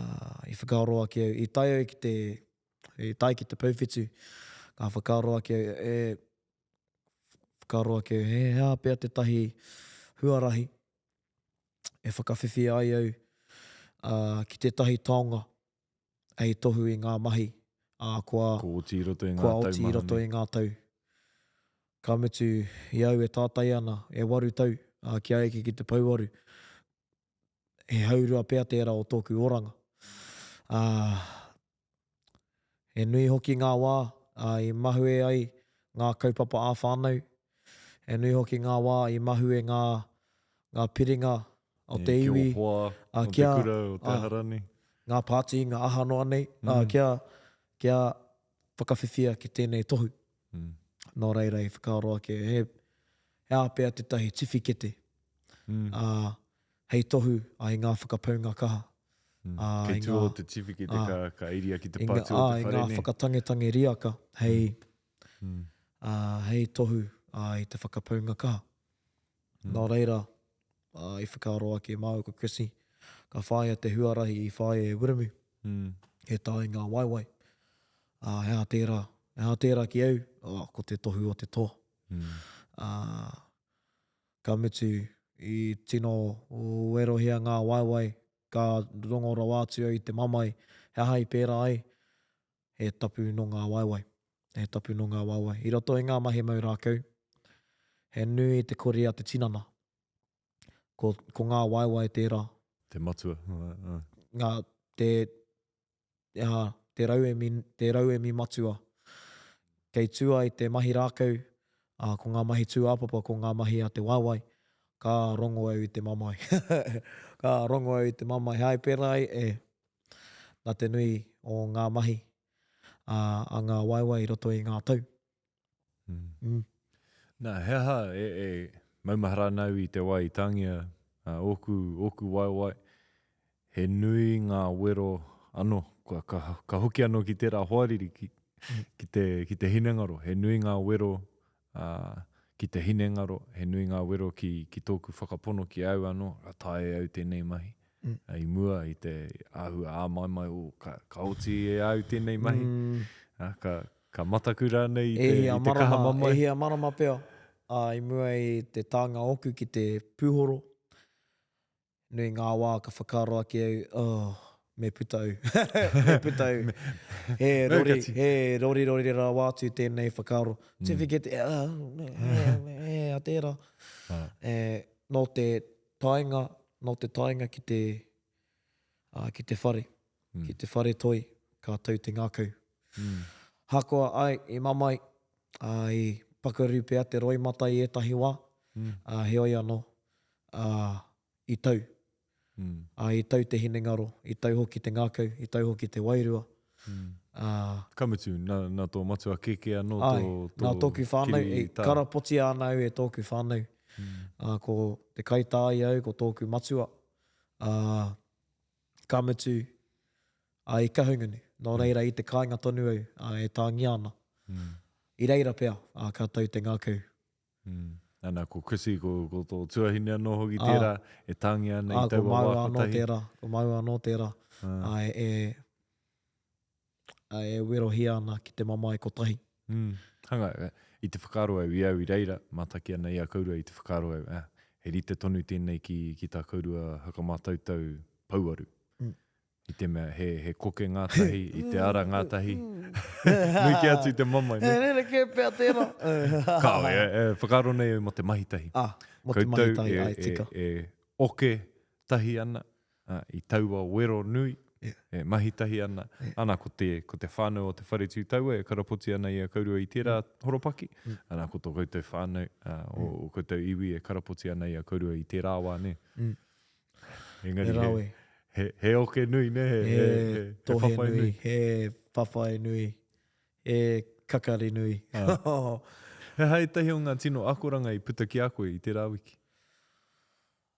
i whakaaro ake au, i tae au ki te, i tae ki te pouwhitu, ka whakaaro ake au, e, whakaaro ake au, he aha pea tētahi huarahi e whakawhiwhia ai au, ā, ki tētahi taonga hei tohu i ngā mahi, ā, kua, Kua oti i roto i ngā kua tau oti i maha roto nei. i ngā tau. Ka mutu, i au e tātai ana, e waru tau, ā, kia eke ki te pouwaru, he haurua pea tērā o tōku oranga. Ā, he nui hoki ngā wā, ā, i mahue ai ngā kaupapa ā-whānau, he nui hoki ngā wā i mahue ngā, ngā piringa o te iwi, Ki ō hoa, ā, o te kia, kura, o te ā, aha rānei. ngā pāti, ngā aha noa nei, ā, kia, kia whakawhiwhia ki tēnei tohu. Nō reira i whakaaro ake, he, he aha pea tētahi tiwhikete, ā, hei tohu i ngā whakapaunga kaha. Ā, Kei tua o te tiwhikete ka, ka iria ki te pātū o te whare, nē? I ngā whakatangetange riaka hei, ā, hei tohu i te whakapaunga kaha. Nō reira, ā, i whakaaro ake māua ko Chrissy, ka whāia te huarahi i whāia e Wiremu, he tā i ngā waewae. Ā, he aha tērā? He aha tērā ki au? Ā, ko te tohu o te toa. Ā, ka mutu, i tino werohia ngā waewae, ka rongo rawa atu au i te mamae, he aha i pērā ai? He tapu nō ngā waewae. He tapu nō ngā waewae. I roto i ngā mahi mau rākau, he nui te kori a te tinana. Ko, ko ngā waewae tērā. Te matua. Ngā, te, aha, te rauemi, te rauemi matua. Kei tua i te mahi rākau, ā, ko ngā mahi tūāpapa, ko ngā mahi a te waewae, ka rongo au i te mamae. Ka rongo au i te mamae. Hai pērā ai, e, nā te nui o ngā mahi a, a ngā waewae i roto i ngā tau. Mm. Mm. Nā, he aha e, e maumahara ana au i te wā i tāngia uh, ōku, ōku waewae, he nui ngā wero anō, kua, ka, ka hoki anō ki tērā hoariri, ki, mm. ki, te, ki te hinengaro, he nui ngā wero uh, ki te hinengaro, he nui ngā wero ki, ki tōku whakapono ki au anō, ka taea e au tēnei mahi. Mm. I mua i te āhua āmaimai, oh, ka, ka oti e au tēnei mahi, mm. uh, ka, ka mataku rānei i te, i te kaha mamae. E hia marama pea, uh, i mua i te tānga ōku ki te pūhoro, Nui ngā wā ka whakaaro ake au, oh, me puta au. me puta au. He rori, he rorirori rawa atu tēnei whakaaro. Mm. Tiwhikete, ah, e, a tērā. E, nō te taenga, nō te taenga ki te, uh, ki te whare, mm. ki te whare toi, ka tau te ngākau. Mm. Hakoa ai, i mamae, uh, i pakaru pea te roimata i ētahi wā, mm. uh, heoi anō, ā, i tau. Ā, i tau te hinengaro, i tau hoki te ngākau, i tau hoki te wairua. Ā. Ka mutu, nā, nā tō matua kēkē anō tō, tō Nā tōku whānau, e karapotia ana au e tōku whānau. Ā, ko te kaitā i au, ko tōku matua. Ā, ka mutu, ā, i Kahungunu. Nō reira, i te kāinga tonu au, ā, e tāngia ana. I reira pea, ā, ka tau te ngākau. Mm. Ana, ko Chrissy, ko, ko tō tuahine anō hoki ah. tērā, e tāngia ana i ah, taua wā kotahi. Ko tērā, ko māua anō tērā. Ah. Ah, e, e, a, e werohia ana ki te mamae kotahi. Mm. Hanga, eh, i te whakaaro au, i au i reira, mātaki ana i a kourua i te whakaaro au, eh, he rite tonu tēnei ki, ki tā kourua whakamātautau pouaru. Mm. I te mea, he, he koke ngātahi, i te ara ngātahi. Nui kē atu i te mamae, ne? He rerekē pea tērā. Kāo, e, e, whakaaro nei au mō te mahi tahi. Ah, mō te mahi tahi, ai, tika. E, e oke tahi ana, a, i taua wero nui, yeah. e mahi tahi ana. Yeah. Ana, ko te, ko te whānau o te whare tū taua e karapoti ana i a kourua i tērā mm. horopaki. Mm. Ana, ko tō koutou whānau, uh, o, mm. o koutou iwi e karapoti ana i a kourua i tērā wā, ne? Mm. Engari, he, rawe. He, he oke nui, ne? He, he, he, he whawhai nui. He whawhai nui. He kakari nui. Ah. He aha ētahi o ngā tino akoranga i puta ki a koe i tērā wiki?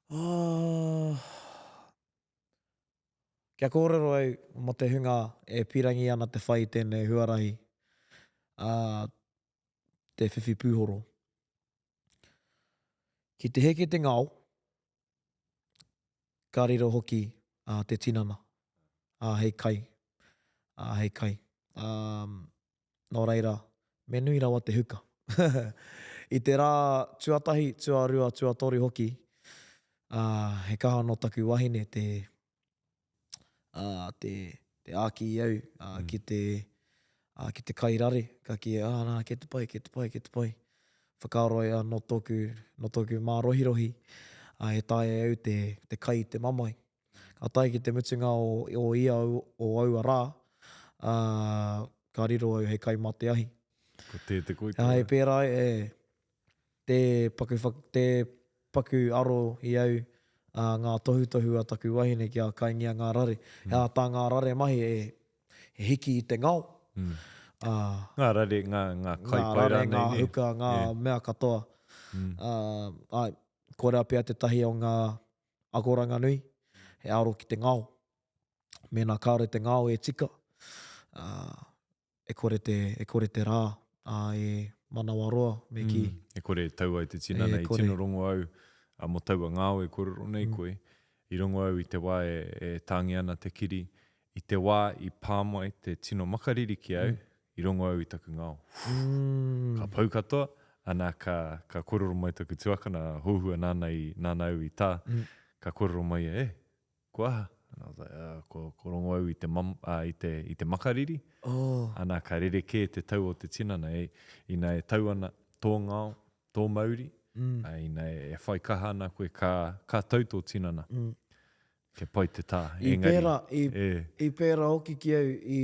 Oh. Kia kōrero au mō te hunga e pīrangi ana te whai i tēnei huarahi, ā, te whiwhi pūhoro. Ki te heke te ngao, ka riro hoki uh, te tinana, uh, hei kai, uh, hei kai. Um, nō reira, me nui rawa te huka. I te rā tuatahi, tuarua, tuatoru hoki, uh, he kaha nō taku wahine te, ā, te, te āki i au, ā, mm. ki te, ā, ki te kai rare, ka kī, ā, nā, kei te pai, kei te pai, kei te pai. Whakaaro ai, ā, nō tōku, nō tōku mārohirohi, ā, e taea e au te, te kai i te mamae. Ka tae ki te mutunga o, o ia o, o aua rā, ā, ka riro au hei kai mā te ahi. Ko te te koe tērā. Ā, e pērā ai, e, tē paku, tē paku aro i au ā, ngā tohutohu a taku wahine kia kaingia ngā rare. He aha tā ngā rare mahi e, he hiki i te ngao. Mm. Ā, ngā rare, ngā, ngā kai pai rānei. Ngā rare, ngā huka, ngā yeah. mea katoa. Mm. Ā, āe, koirā pea tētahi o ngā akoranga nui, he aro ki te ngao. Mēnā kāore te ngao e tika, ā, e kore te, e kore te rā, ā, e manawaroa, me kī. Mm, e kore e tau ai te tinana, i tino rongo au a, mō taua ngao e kōrero nei mm. koe. I rongo au i te wā e, e tāngia ana te kiri, i te wā i pā mai te tino makariri ki au, mm. i rongo au i taku ngao. Mm. Ka pau katoa, ana ka, ka kōrero mai taku tuakana, hōhua nāna, i, nāna au i tā, mm. ka kōrero mai ia, e, Kua aha? And I was like, uh, ko, ko rongo au i te, mam, uh, i te, i te makariri. Oh. Ana, ka rerekē te tau o te tinana. E, ina e tau ana tō ngao, tō mauri, mm. uh, ina e, e whai kaha ana koe, ka, ka tau tō tinana. Mm. Kia pai te tā. I Engari, pērā, i, e. i pērā hoki ki au, i,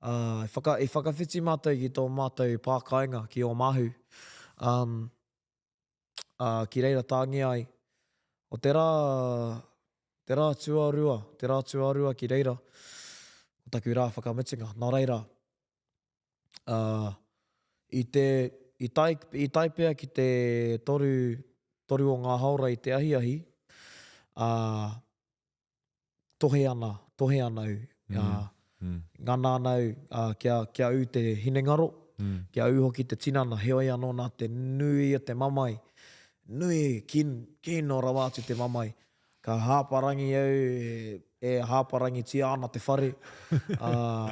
uh, whaka, i whakawhiti mātou ki tō mātou pā kāinga, ki Ōmāhu. Um, ā, ki reira tāngia ai. O te rā, te rā tuarua, te rā tuarua ki reira, ko taku rā whakamutunga. Nā reira, ā, i te, i tae, i tae pea ki te toru, toru o ngā haora i te ahiahi, ā, tohe ana, tohe ana au, mm. mm. ngana ana au uh, kia, kia ū te hinengaro, mm. kia ū hoki te tinana, heoi anō nā te nui o te mamae, nui, kin, kino rawa atu te mamae. Ka hāparangi au, e, e hāparangitia ana te whare, uh,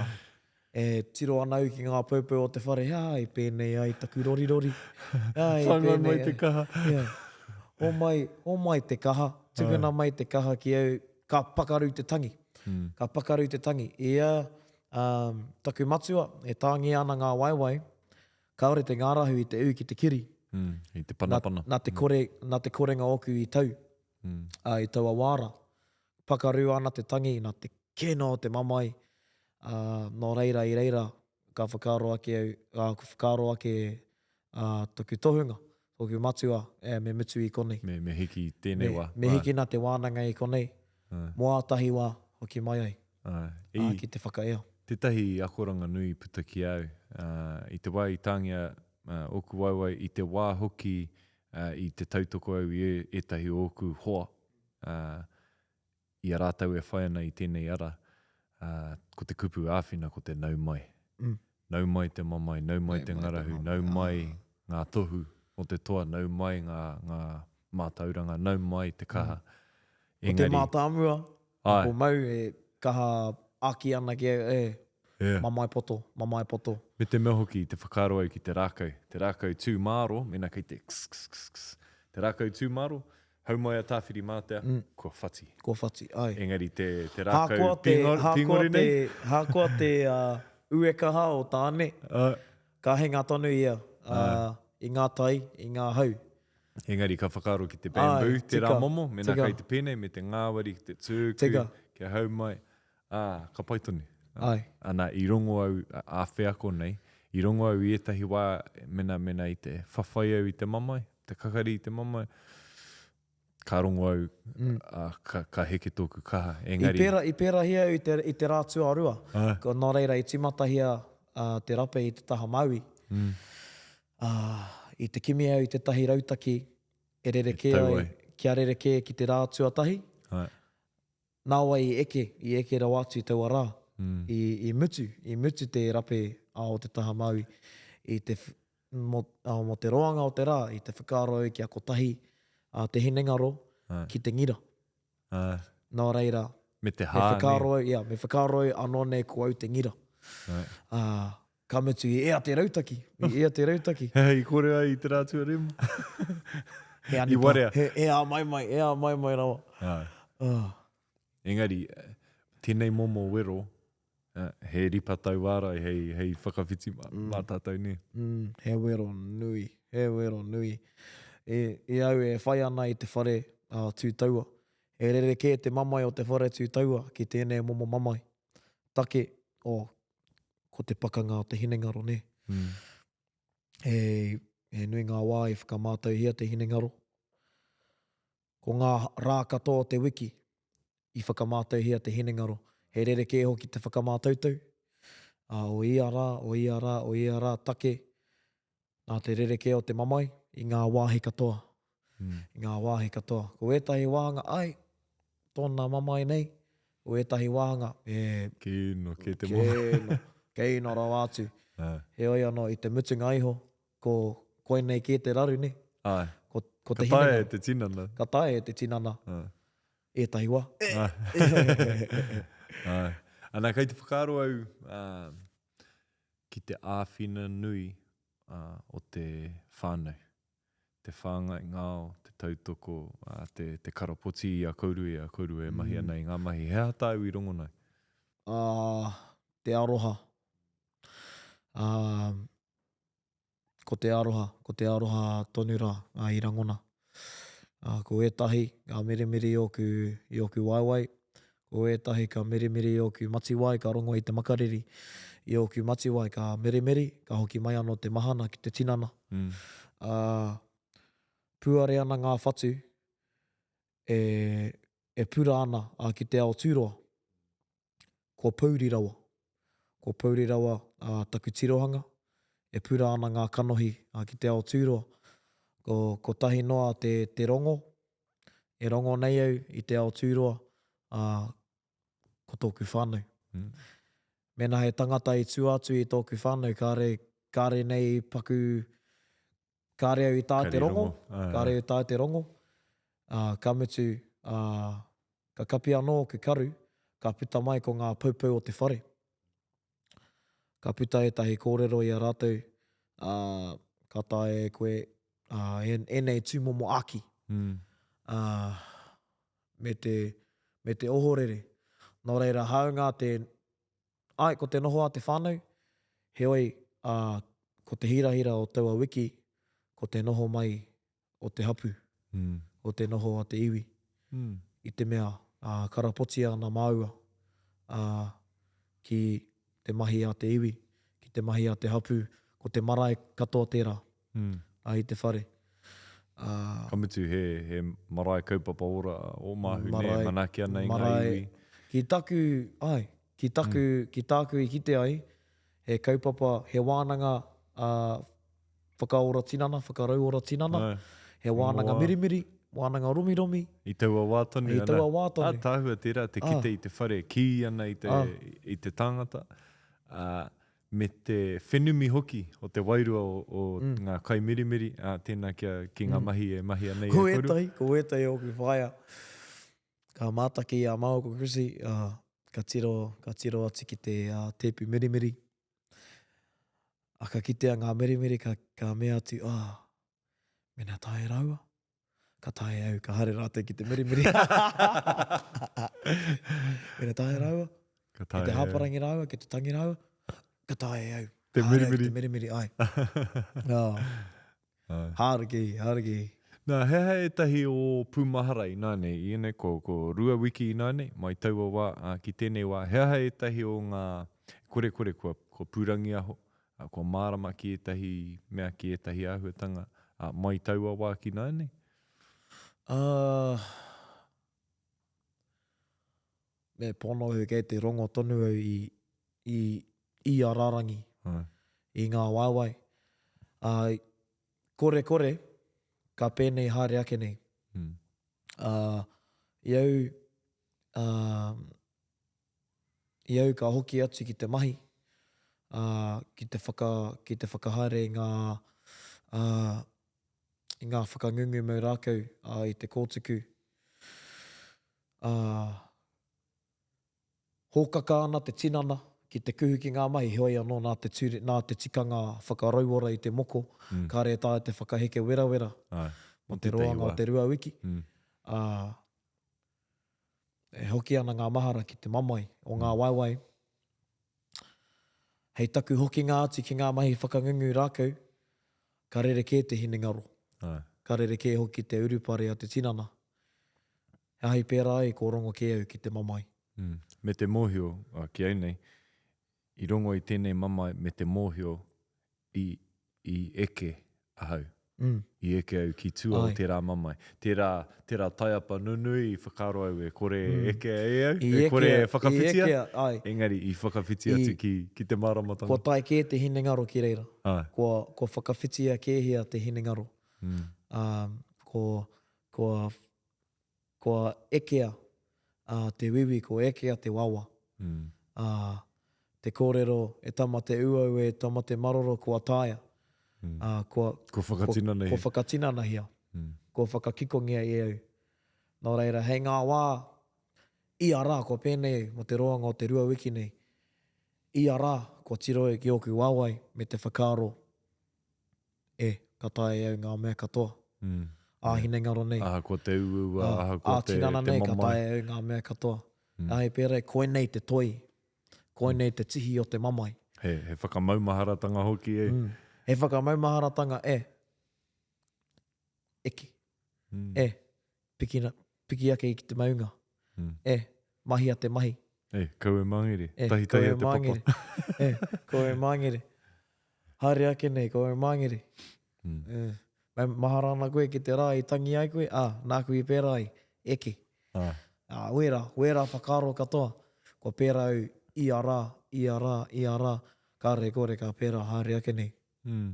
E tiro ana au ki ngā poupou o te whare, he aha i pēnei ai taku rorirori? He aha i pēnei ai? mai te kaha. Yeah. Hōmai, hōmai te kaha, tukuna mai te kaha ki au, ka pakaru te tangi. Mm. Ka pakaru te tangi. Ia, um, taku matua, e tāngia ana ngā waewae, kāore te ngārahu i te ū ki te kiri. Mm, i te panapana. Nā, nā, te kore, mm. nā te korenga ōku i tau, mm. uh, i taua wāra. Pakaru ana te tangi, nā te kino o te mamae, ā, nō reira i reira ka whakaaro ake au, ā, ka whakaaro ake ā, taku tohunga, tōku matua, e, me mutu i konei. Me, me hiki i tēnei wā. Me, me hikina te wānanga i konei, mō ātahi wā hoki mai ai, ā, ki te whakaea. Tētahi akoranga nui i puta ki au, ā, i te wā i tāngia ōku waewae, i te wā hoki i te tautoko au i ētahi o ōku hoa, ā, i a rātou e whai ana i tēnei ara, ā, ko te kupu āwhina ko te nau mai. Mm. Nau mai te mamae, nau mai te ngarahu, nau mai ngā tohu o te toa, nau mai ngā, ngā mātauranga, nau mai te kaha. Mm. Engari, ko te mātāmua, ko mau e kaha āki ana ki au, e, yeah. mamae poto, mamae poto. Me te mea hoki, te whakaaro au ki te rākau. Te rākau tū māro, mēnā kei te ks, ks, ks, ks. Te rākau tū māro, Hau mai a Tāwhirimātea, kua whati. Kua whati, ae. Engari te, te rākau pīngori nei. Hākoa te uekaha o Tāne, ka hinga tonu ia i ngā tai, i ngā hau. Engari ka whakaaro ki te bamboo, tērā momo, mēnā kei te pēnei me te ngāwari ki te tūku, kia hau mai, ā, ka pai tonu. Ae. Ana, i rongo au ā-wheako nei, i rongo au i ētahi wā, mēnā, mēnā i te whawhai au i te mamae, te kakari i te mamae, ka rongo au, mm. a, ka, ka heke tōku kaha. Engari... I, pērā, i pērahia au i te, i te rā tuarua. Ah. Ko, nō reira, i tīmatahia uh, te rape i te taha Maui. Mm. Uh, I te kimi au i tētahi rautaki e rerekē ai, kia rerekē ki te rā tuatahi. Ai. Nāwai i eke, i eke rawa atu i taua rā. Mm. I, i mutu, i mutu te rape a o te taha Maui i te, mō, mō te roanga o te rā, i te whakaaro au kia kotahi. te hinengaro ki te ngira. Nō reira, me te hā, me whakaaro au, ia, me whakaaro au anō nei ko au te ngira. Ā, ka mutu i ea te rautaki, i ea te rautaki. He aha i kore ai i te rā tuarima? He anipa, I warea. He, he āmaimai, he āmaimai rawa. Āe. Engari, tēnei momo wero, he ripa tauārai hei, hei whakawhiti mā, mm. mā tātou nē. Mm, he wero nui, he wero nui. I, i au e whai ana i te whare uh, tū taua. He rerekē te mamae o te whare tū taua ki tēnei momo mamae. Take, oh, ko te pakanga o te hinengaro, nē. Mm. He, he nui ngā wā i whakamātauhia te hinengaro. Ko ngā rā katoa o te wiki i whakamātauhia te hinengaro. He rerekē hoki te whakamātautau, ā, o ia rā, o ia rā, o ia rā take nā te rerekē o te mamae i ngā wāhi katoa. I ngā wāhi katoa. Ko ētahi wāhanga, ai, tōna mamae nei, ko ētahi wāhanga, e... Kino, kē te mamae. Kino, kino rawa atu. Heoi anō, i te mutunga iho, ko koinei kē te raru, nē? Āe. Ko, ko te Ka taea e te tinana. Ka taea e te tinana. Āe. Ētahi wā. Āe. Āe. Ana, kei te whakaaro au ki te āwhina nui o te whānau. Te whāngai ngao, te tautoko, te, te karapoti i a kourua, i a kourua e mahi ana i ngā mahi. He aha tāu i rongo nei? Ā, te aroha. Ā, ko te aroha, ko te aroha tonu rā i rangona. Ko ētahi ka mirimiri i ōku, i ōku waewae, ko ētahi ka mirimiri i ōku matiwae, ka rongo i te makariri i ōku matiwae, ka mirimiri, ka hoki mai anō te mahana ki te tinana. Mm. Ā, puare ana ngā whatu e, e pura ana ki te ao tūroa. Kua pouri rawa. Kua pouri rawa taku tirohanga. E pura ana ngā kanohi ki te ao tūroa. Ko, kotahi noa te, te rongo, e rongo nei au i te ao tūroa, ā, ko tōku whānau. Mm. Mēnā he tangata i tua atu i tōku whānau, kāre, kāre nei i paku, kāre au i taea te rongo, kāre au i taea te rongo, ā, ka mutu, ā, Ka kapi anō ōku karu, ka puta mai ko ngā poupou o te whare. Ka puta ētahi kōrero i a rātou, ā, ka taea e koe, ā, ēnei tūmomo āki, ā, me te, me te ohorere. Nō reira, hāunga te, āe, ko te noho a te whānau, heoi, ā, ko te hirahira o taua wiki, ko te noho mai o te hapu, o te noho a te iwi, i te mea karapotia ana māua ki te mahi a te iwi, ki te mahi a te hapu, ko te marae katoa tērā i te whare. Ka mutu he, he marae kaupapa ora o Māhu nē, manaaki ana i ngā iwi. Ki taku, āe, ki taku, ki tāku i kite ai, he kaupapa, he wānanga whakaora tinana, whakarauora tinana, he wānanga mirimiri, wānanga romiromi. I taua wā tonu. I taua wā tonu. Ātaahua tērā te kite i te whare kī ana i te, i te tāngata, ā, me te whenumi hoki o te wairua o, o mm. ngā kaimirimiri, ā, tēnā kia, ki ngā mm. mahi e mahia nei e koru. Ko ētahi, ko ētahi ōku whaea, ka mātaki i a māua ko Chrissy, ā, ka tiro, ka tiro atu ki te ā, tēpu mirimiri. A ka kitea ngā mirimiri ka, ka mea atu, ah, mena taea rāua, ka taea au, ka haere rātou ki te mirimiri. mena taea rāua, ka taea ki te hāparangi rāua, ki te tangi rāua, ka taea au. Te mirimiri. Te mirimiri, ai. oh. Hāriki, hāriki. Nā, he aha ētahi o pūmahara ināianei, i ēnei, ko, ko rua wiki ināianei, mai taua wā, ā, ki tēnei wā, he aha ētahi o ngā korekore kua, kua pūrangiaho, ā, kua mārama ki ētahi mea, ki ētahi āhuatanga, ā, mai taua wā ki nāianei? Ā, me pono au kei te rongo tonu au i, i, i a rārangi, i ngā waewae. Ā, korekore, ka pēnei haere ake nei. Mm. Ā, i au, ā, i au ka hoki atu ki te mahi, ā, ki te whaka, ki te whakahaere i ngā, ā, i ngā whakangungu mau rākau ā, i te kōtuku. Ā, hōkaka ana te tinana ki te kuhu ki ngā mahi, heoi anō nā te ture, nā te tikanga whakarauora i te moko, mm. kāre e taea te whakaheke werawera Ai, mō te roanga o te rua wiki. Mm. Ā, e hoki ana ngā mahara ki te mamae o ngā mm. waewae. Hei taku hokinga atu ki ngā mahi whakangungu rākau, ka rerekē te hinengaro. Ai. Ka rerekē hoki te urupare a te tinana. He aha i pērā ai, kua rongo kē au ki te mamae. Mm. Me te mōhio, ki au nei, i rongo i tēnei mamae me te mōhio i, i eke ahau. Mm. I eke au ki tua o tērā mamae. Tērā, tērā taiapa nunui i whakaaro au e kore e mm. eke e au, I e kore e whakawhitia, i ekea, ai. engari i whakawhiti atu ki, ki te māramatanga. Kua tae kē te hinengaro ki reira. Ai. Kua, kua whakawhitia kēhia te hinengaro. Mm. Um, ko, kua Kua ekea te wiwi, kua ekea te wawa. Ā, te kōrero, e tama te uau, e tama te maroro, kua taea. Ā, kua, Kua whakatinanahia. Kua whakatinanahia. Kua whakakikongia e au. Nō reira, hei ngā wā, ia rā, kua pēnei au, mō te roanga o te rua wiki nei, ia rā, kua tiro au ki ōku wawae me te whakaaro, E, ka taea e au ngā mea katoa. Mm. Ā-hinengaro nei. Ahakoa te uaua, ahakoa te, Ā-tinana te nei, ka mamae. taea e au ngā mea katoa. Mm. Ā, he pērā, koinei te toi, koinei te tihi o te mamae. He, he whakamaumaharatanga hoki e. Mm. He whakamaumaharatanga e. Eke. Mm. E, pikina, piki ake ki te maunga. Mm. E, mahia te mahi. E, kau e māngere. E, Tahi kau tahi e a te papa. māngere. E, kau e māngere. Haere ake nei, kau e māngere. Mm. E, mai mahara ana koe ki te rā i tangi ai koe, ā, nāku i pērā ai, eke. Ah. Ā, wērā, wērā whakaaro katoa, kua pērā au ia rā, ia rā, ia rā, kāre kore ka pērā haere ake nei. Mm.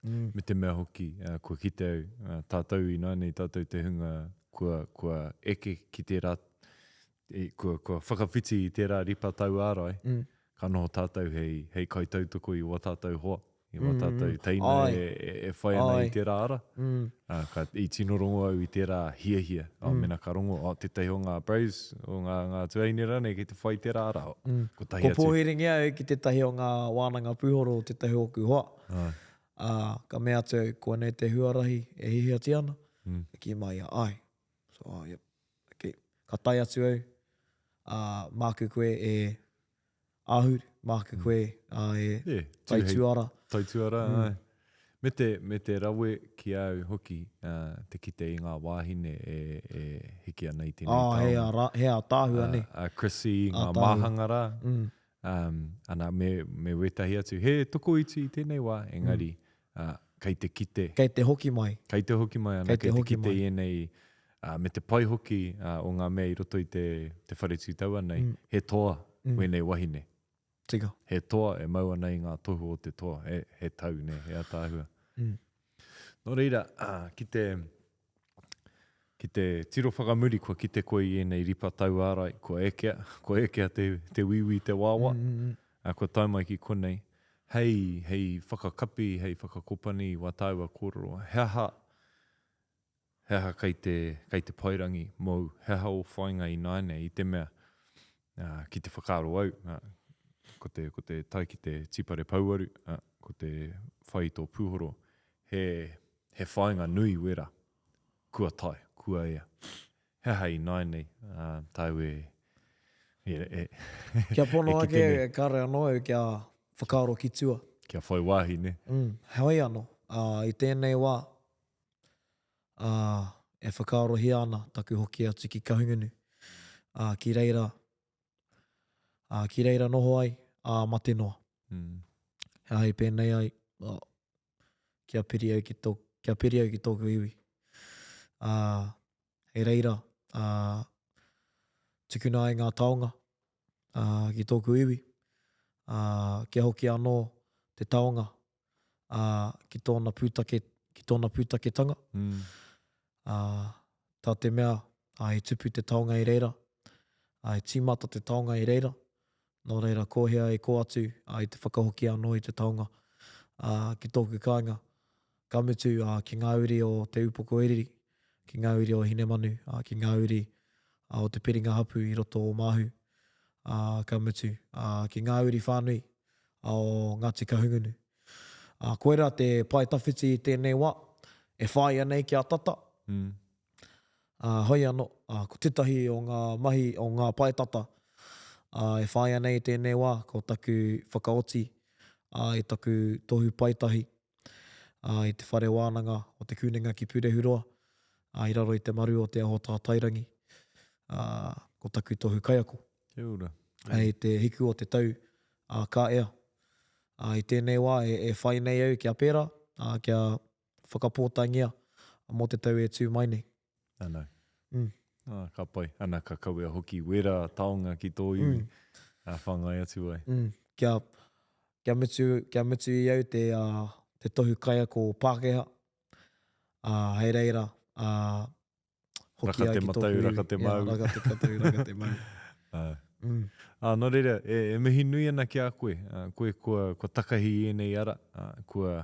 Mm. Me te mea hoki, uh, kua kite au, uh, tātou ināianei, tātou te hunga kua, kua eke ki tērā, e, kua, kua whakawhiti i tērā ripa tauārai, mm. ka noho tātou hei, hei kaitautoko i wā tātou hoa, i wā mm, tātou mm. teina Ai. e, e, e whai ana Ai. i tērā ara. Mm. Uh, ka, i tino rongo au i tērā hiahia. Oh, Mm. Mena ka rongo, oh, tētahi o ngā bros, o ngā, ngā tuahine rānei kei te whai i tērā ara. Oh, Mm. Kotahi Ko atu. pōhiringia au ki tētahi o ngā wānanga pūhoro o tētahi o ōku hoa. Ai. Ā, ka mea atu au, koinei te huarahi e hiahiatia ana. Mm. Ka kī mai ia, āe. So, oh, yep. Okay. Ka tae atu au, ā, māku koe e āhuru, māku koe ā, e Yeah, tū hei taituara. Taituara, Mm. āe. Me te, me te rawe ki a au hoki, uh, te kite i ngā wāhine e, e hiki ana i tēnei Ā, he, taonga. ā, he ātaahua, nē. A, a Chrissy, ngā Ātaahua. māhanga rā, Mm. um, ana, me, me wētahi atu. He tokoiti i tēnei wā, engari, mm. uh, kei te kite. Kei te hoki mai. Kei te hoki mai ana, kei te, kei te hoki kite mai. i ēnei, uh, me te pai hoki uh, o ngā mea i roto i te, te whare tū taua nei, Mm. he toa Mm. wēnei wahine. Tika. He toa e mau ana i ngā tohu o te toa. He, he tau, nē, he ataahua. Mm. Nō reira, uh, ki te, ki te tiro whakamuri, kua kite koe i ēnei ripa tauārai, kua ekea, kua ekea te, te wīwī, te wāwā, Mm, mm, mm. ā, kua tae mai ki konei, hei, hei whakakapi, hei whakakopani i wā tāua kōrero, he aha, he aha kei te, kei te paerangi mōu, he aha ō whāinga ināianei, i te mea, ā, ki te whakaaro au, ā, ko te, ko te tae ki te tīpare pouaru, ā, ko te whai i tō pūhoro, he, he whāinga nui wera, kua tae, kua ea. He aha ināianei, ā, tāu e, e, e, Kia pono e kite ake, nei. kāre anō au kia whakaaro ki tua. Kia whai wāhi, nē? Mm, heoi anō, ā, i tēnei wā, ā, e whakaarohia ana taku hoki atu ki Kahungunu, ā, ki reira, ā, ki reira noho ai, ā, mate noa. Mm. He aha i pēnei ai, ā, kia piri au ki tō, kia piri au ki tōku iwi. Ā, hei reira, ā, tukuna ai ngā taonga, ā, ki tōku iwi, ā, kia hoki anō te taonga, ā, ki tōna pūtake, ki tōna pūtaketanga. Mm. Ā, tā te mea, ā, i tupu te taonga i reira, ā, i tīmata te taonga i reira, nō reira, ko hea i kō atu, ā, i te whakahoki anō i te taonga, ā, ki tōku kāinga. Ka mutu, ā, ki ngā uri o Te Ūpokoiriri, ki ngā uri o Hinemanu, ā, ki ngā uri o Te Piringa Hapu i roto o Māhu, ā, ka mutu, ā, ki ngā uri whānui o Ngāti Kahungunu. Ā, koirā te pae tawhiti i tēnei wā, e whāia nei kia tata. Mm. Ā, hoi anō, ā, ko tētahi o ngā mahi o ngā pae tata, ā, e whāia nei i tēnei wā, ko taku whakaoti, ā, i taku tohu paetahi, ā, i te whare wānanga o Te Kunenga ki Pūrehuroa, ā, i raro i te maru o Te Aho Tātairangi, ā, ko taku tohu kaiako. Kia ora. Hei te hiku o te tau, ā, ka ea. Ā, i tēnei wā e, e whai nei au kia pērā, ā, kia whakapōtaengia mō te tau e tū mai nei. Ana. Mm. Ah, ka pai. Ana, ka kawea hoki wera taonga ki tō iwi. Mm. A whāngai atu ai. Mm. Kia, kia, mutu, kia mutu i au te, uh, te tohu kaiako Pākehā. Uh, hei reira, uh, hoki ai ki tōku iwi. Raka te matau, raka te mau. Raka te matau, raka te mau. Uh. Mm. Ah, nō reira, e, e mihi nui ana ki a koe. Uh, koe kua, kua takahi i ēnei ara, uh, kua,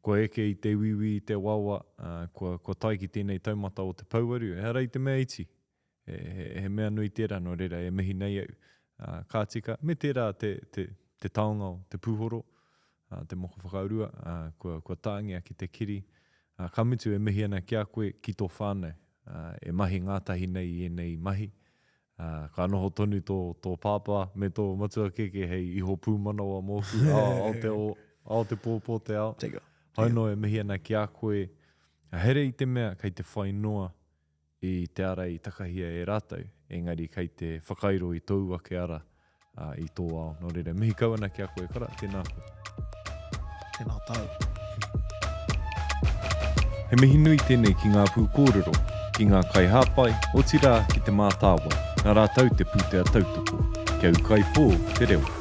kua eke i te uiui, i te wawa, uh, kua, kua tae ki tēnei taumata o te pouaru. Ehara i te mea iti. He, he, he mea nui tērā, nō reira, e mihi nei au. Uh, ka tika, me tērā te, te, te taonga o te pūhoro, uh, te moko whakaurua, uh, kua, kua tāngia ki te kiri. Uh, ka mutu e mihi ana ki a koe, ki tō whānau, uh, e mahi ngātahi nei i ēnei mahi. Uh, ka noho tonu tō, tō pāpā me tō matua kēkē hei iho pūmanawa mōku, ao, ao te o, ao te pō, pō te ao. Tika. Hoi noa e mihi ana ki a koe, here i te mea kei te whai noa i te ara i takahia e rātou, engari kei te whakairo i tōu ake ara i tō ao. Nō reira, mihi kau ana ki a koe, kara, tēnā koe. Tēnā tāu. He mihi nui tēnei ki ngā pūkōrero, ki ngā kaihāpai, otirā ki Te Mātāwai, nā rātou te pūtea tautoko. Kia ūkaipō te reo.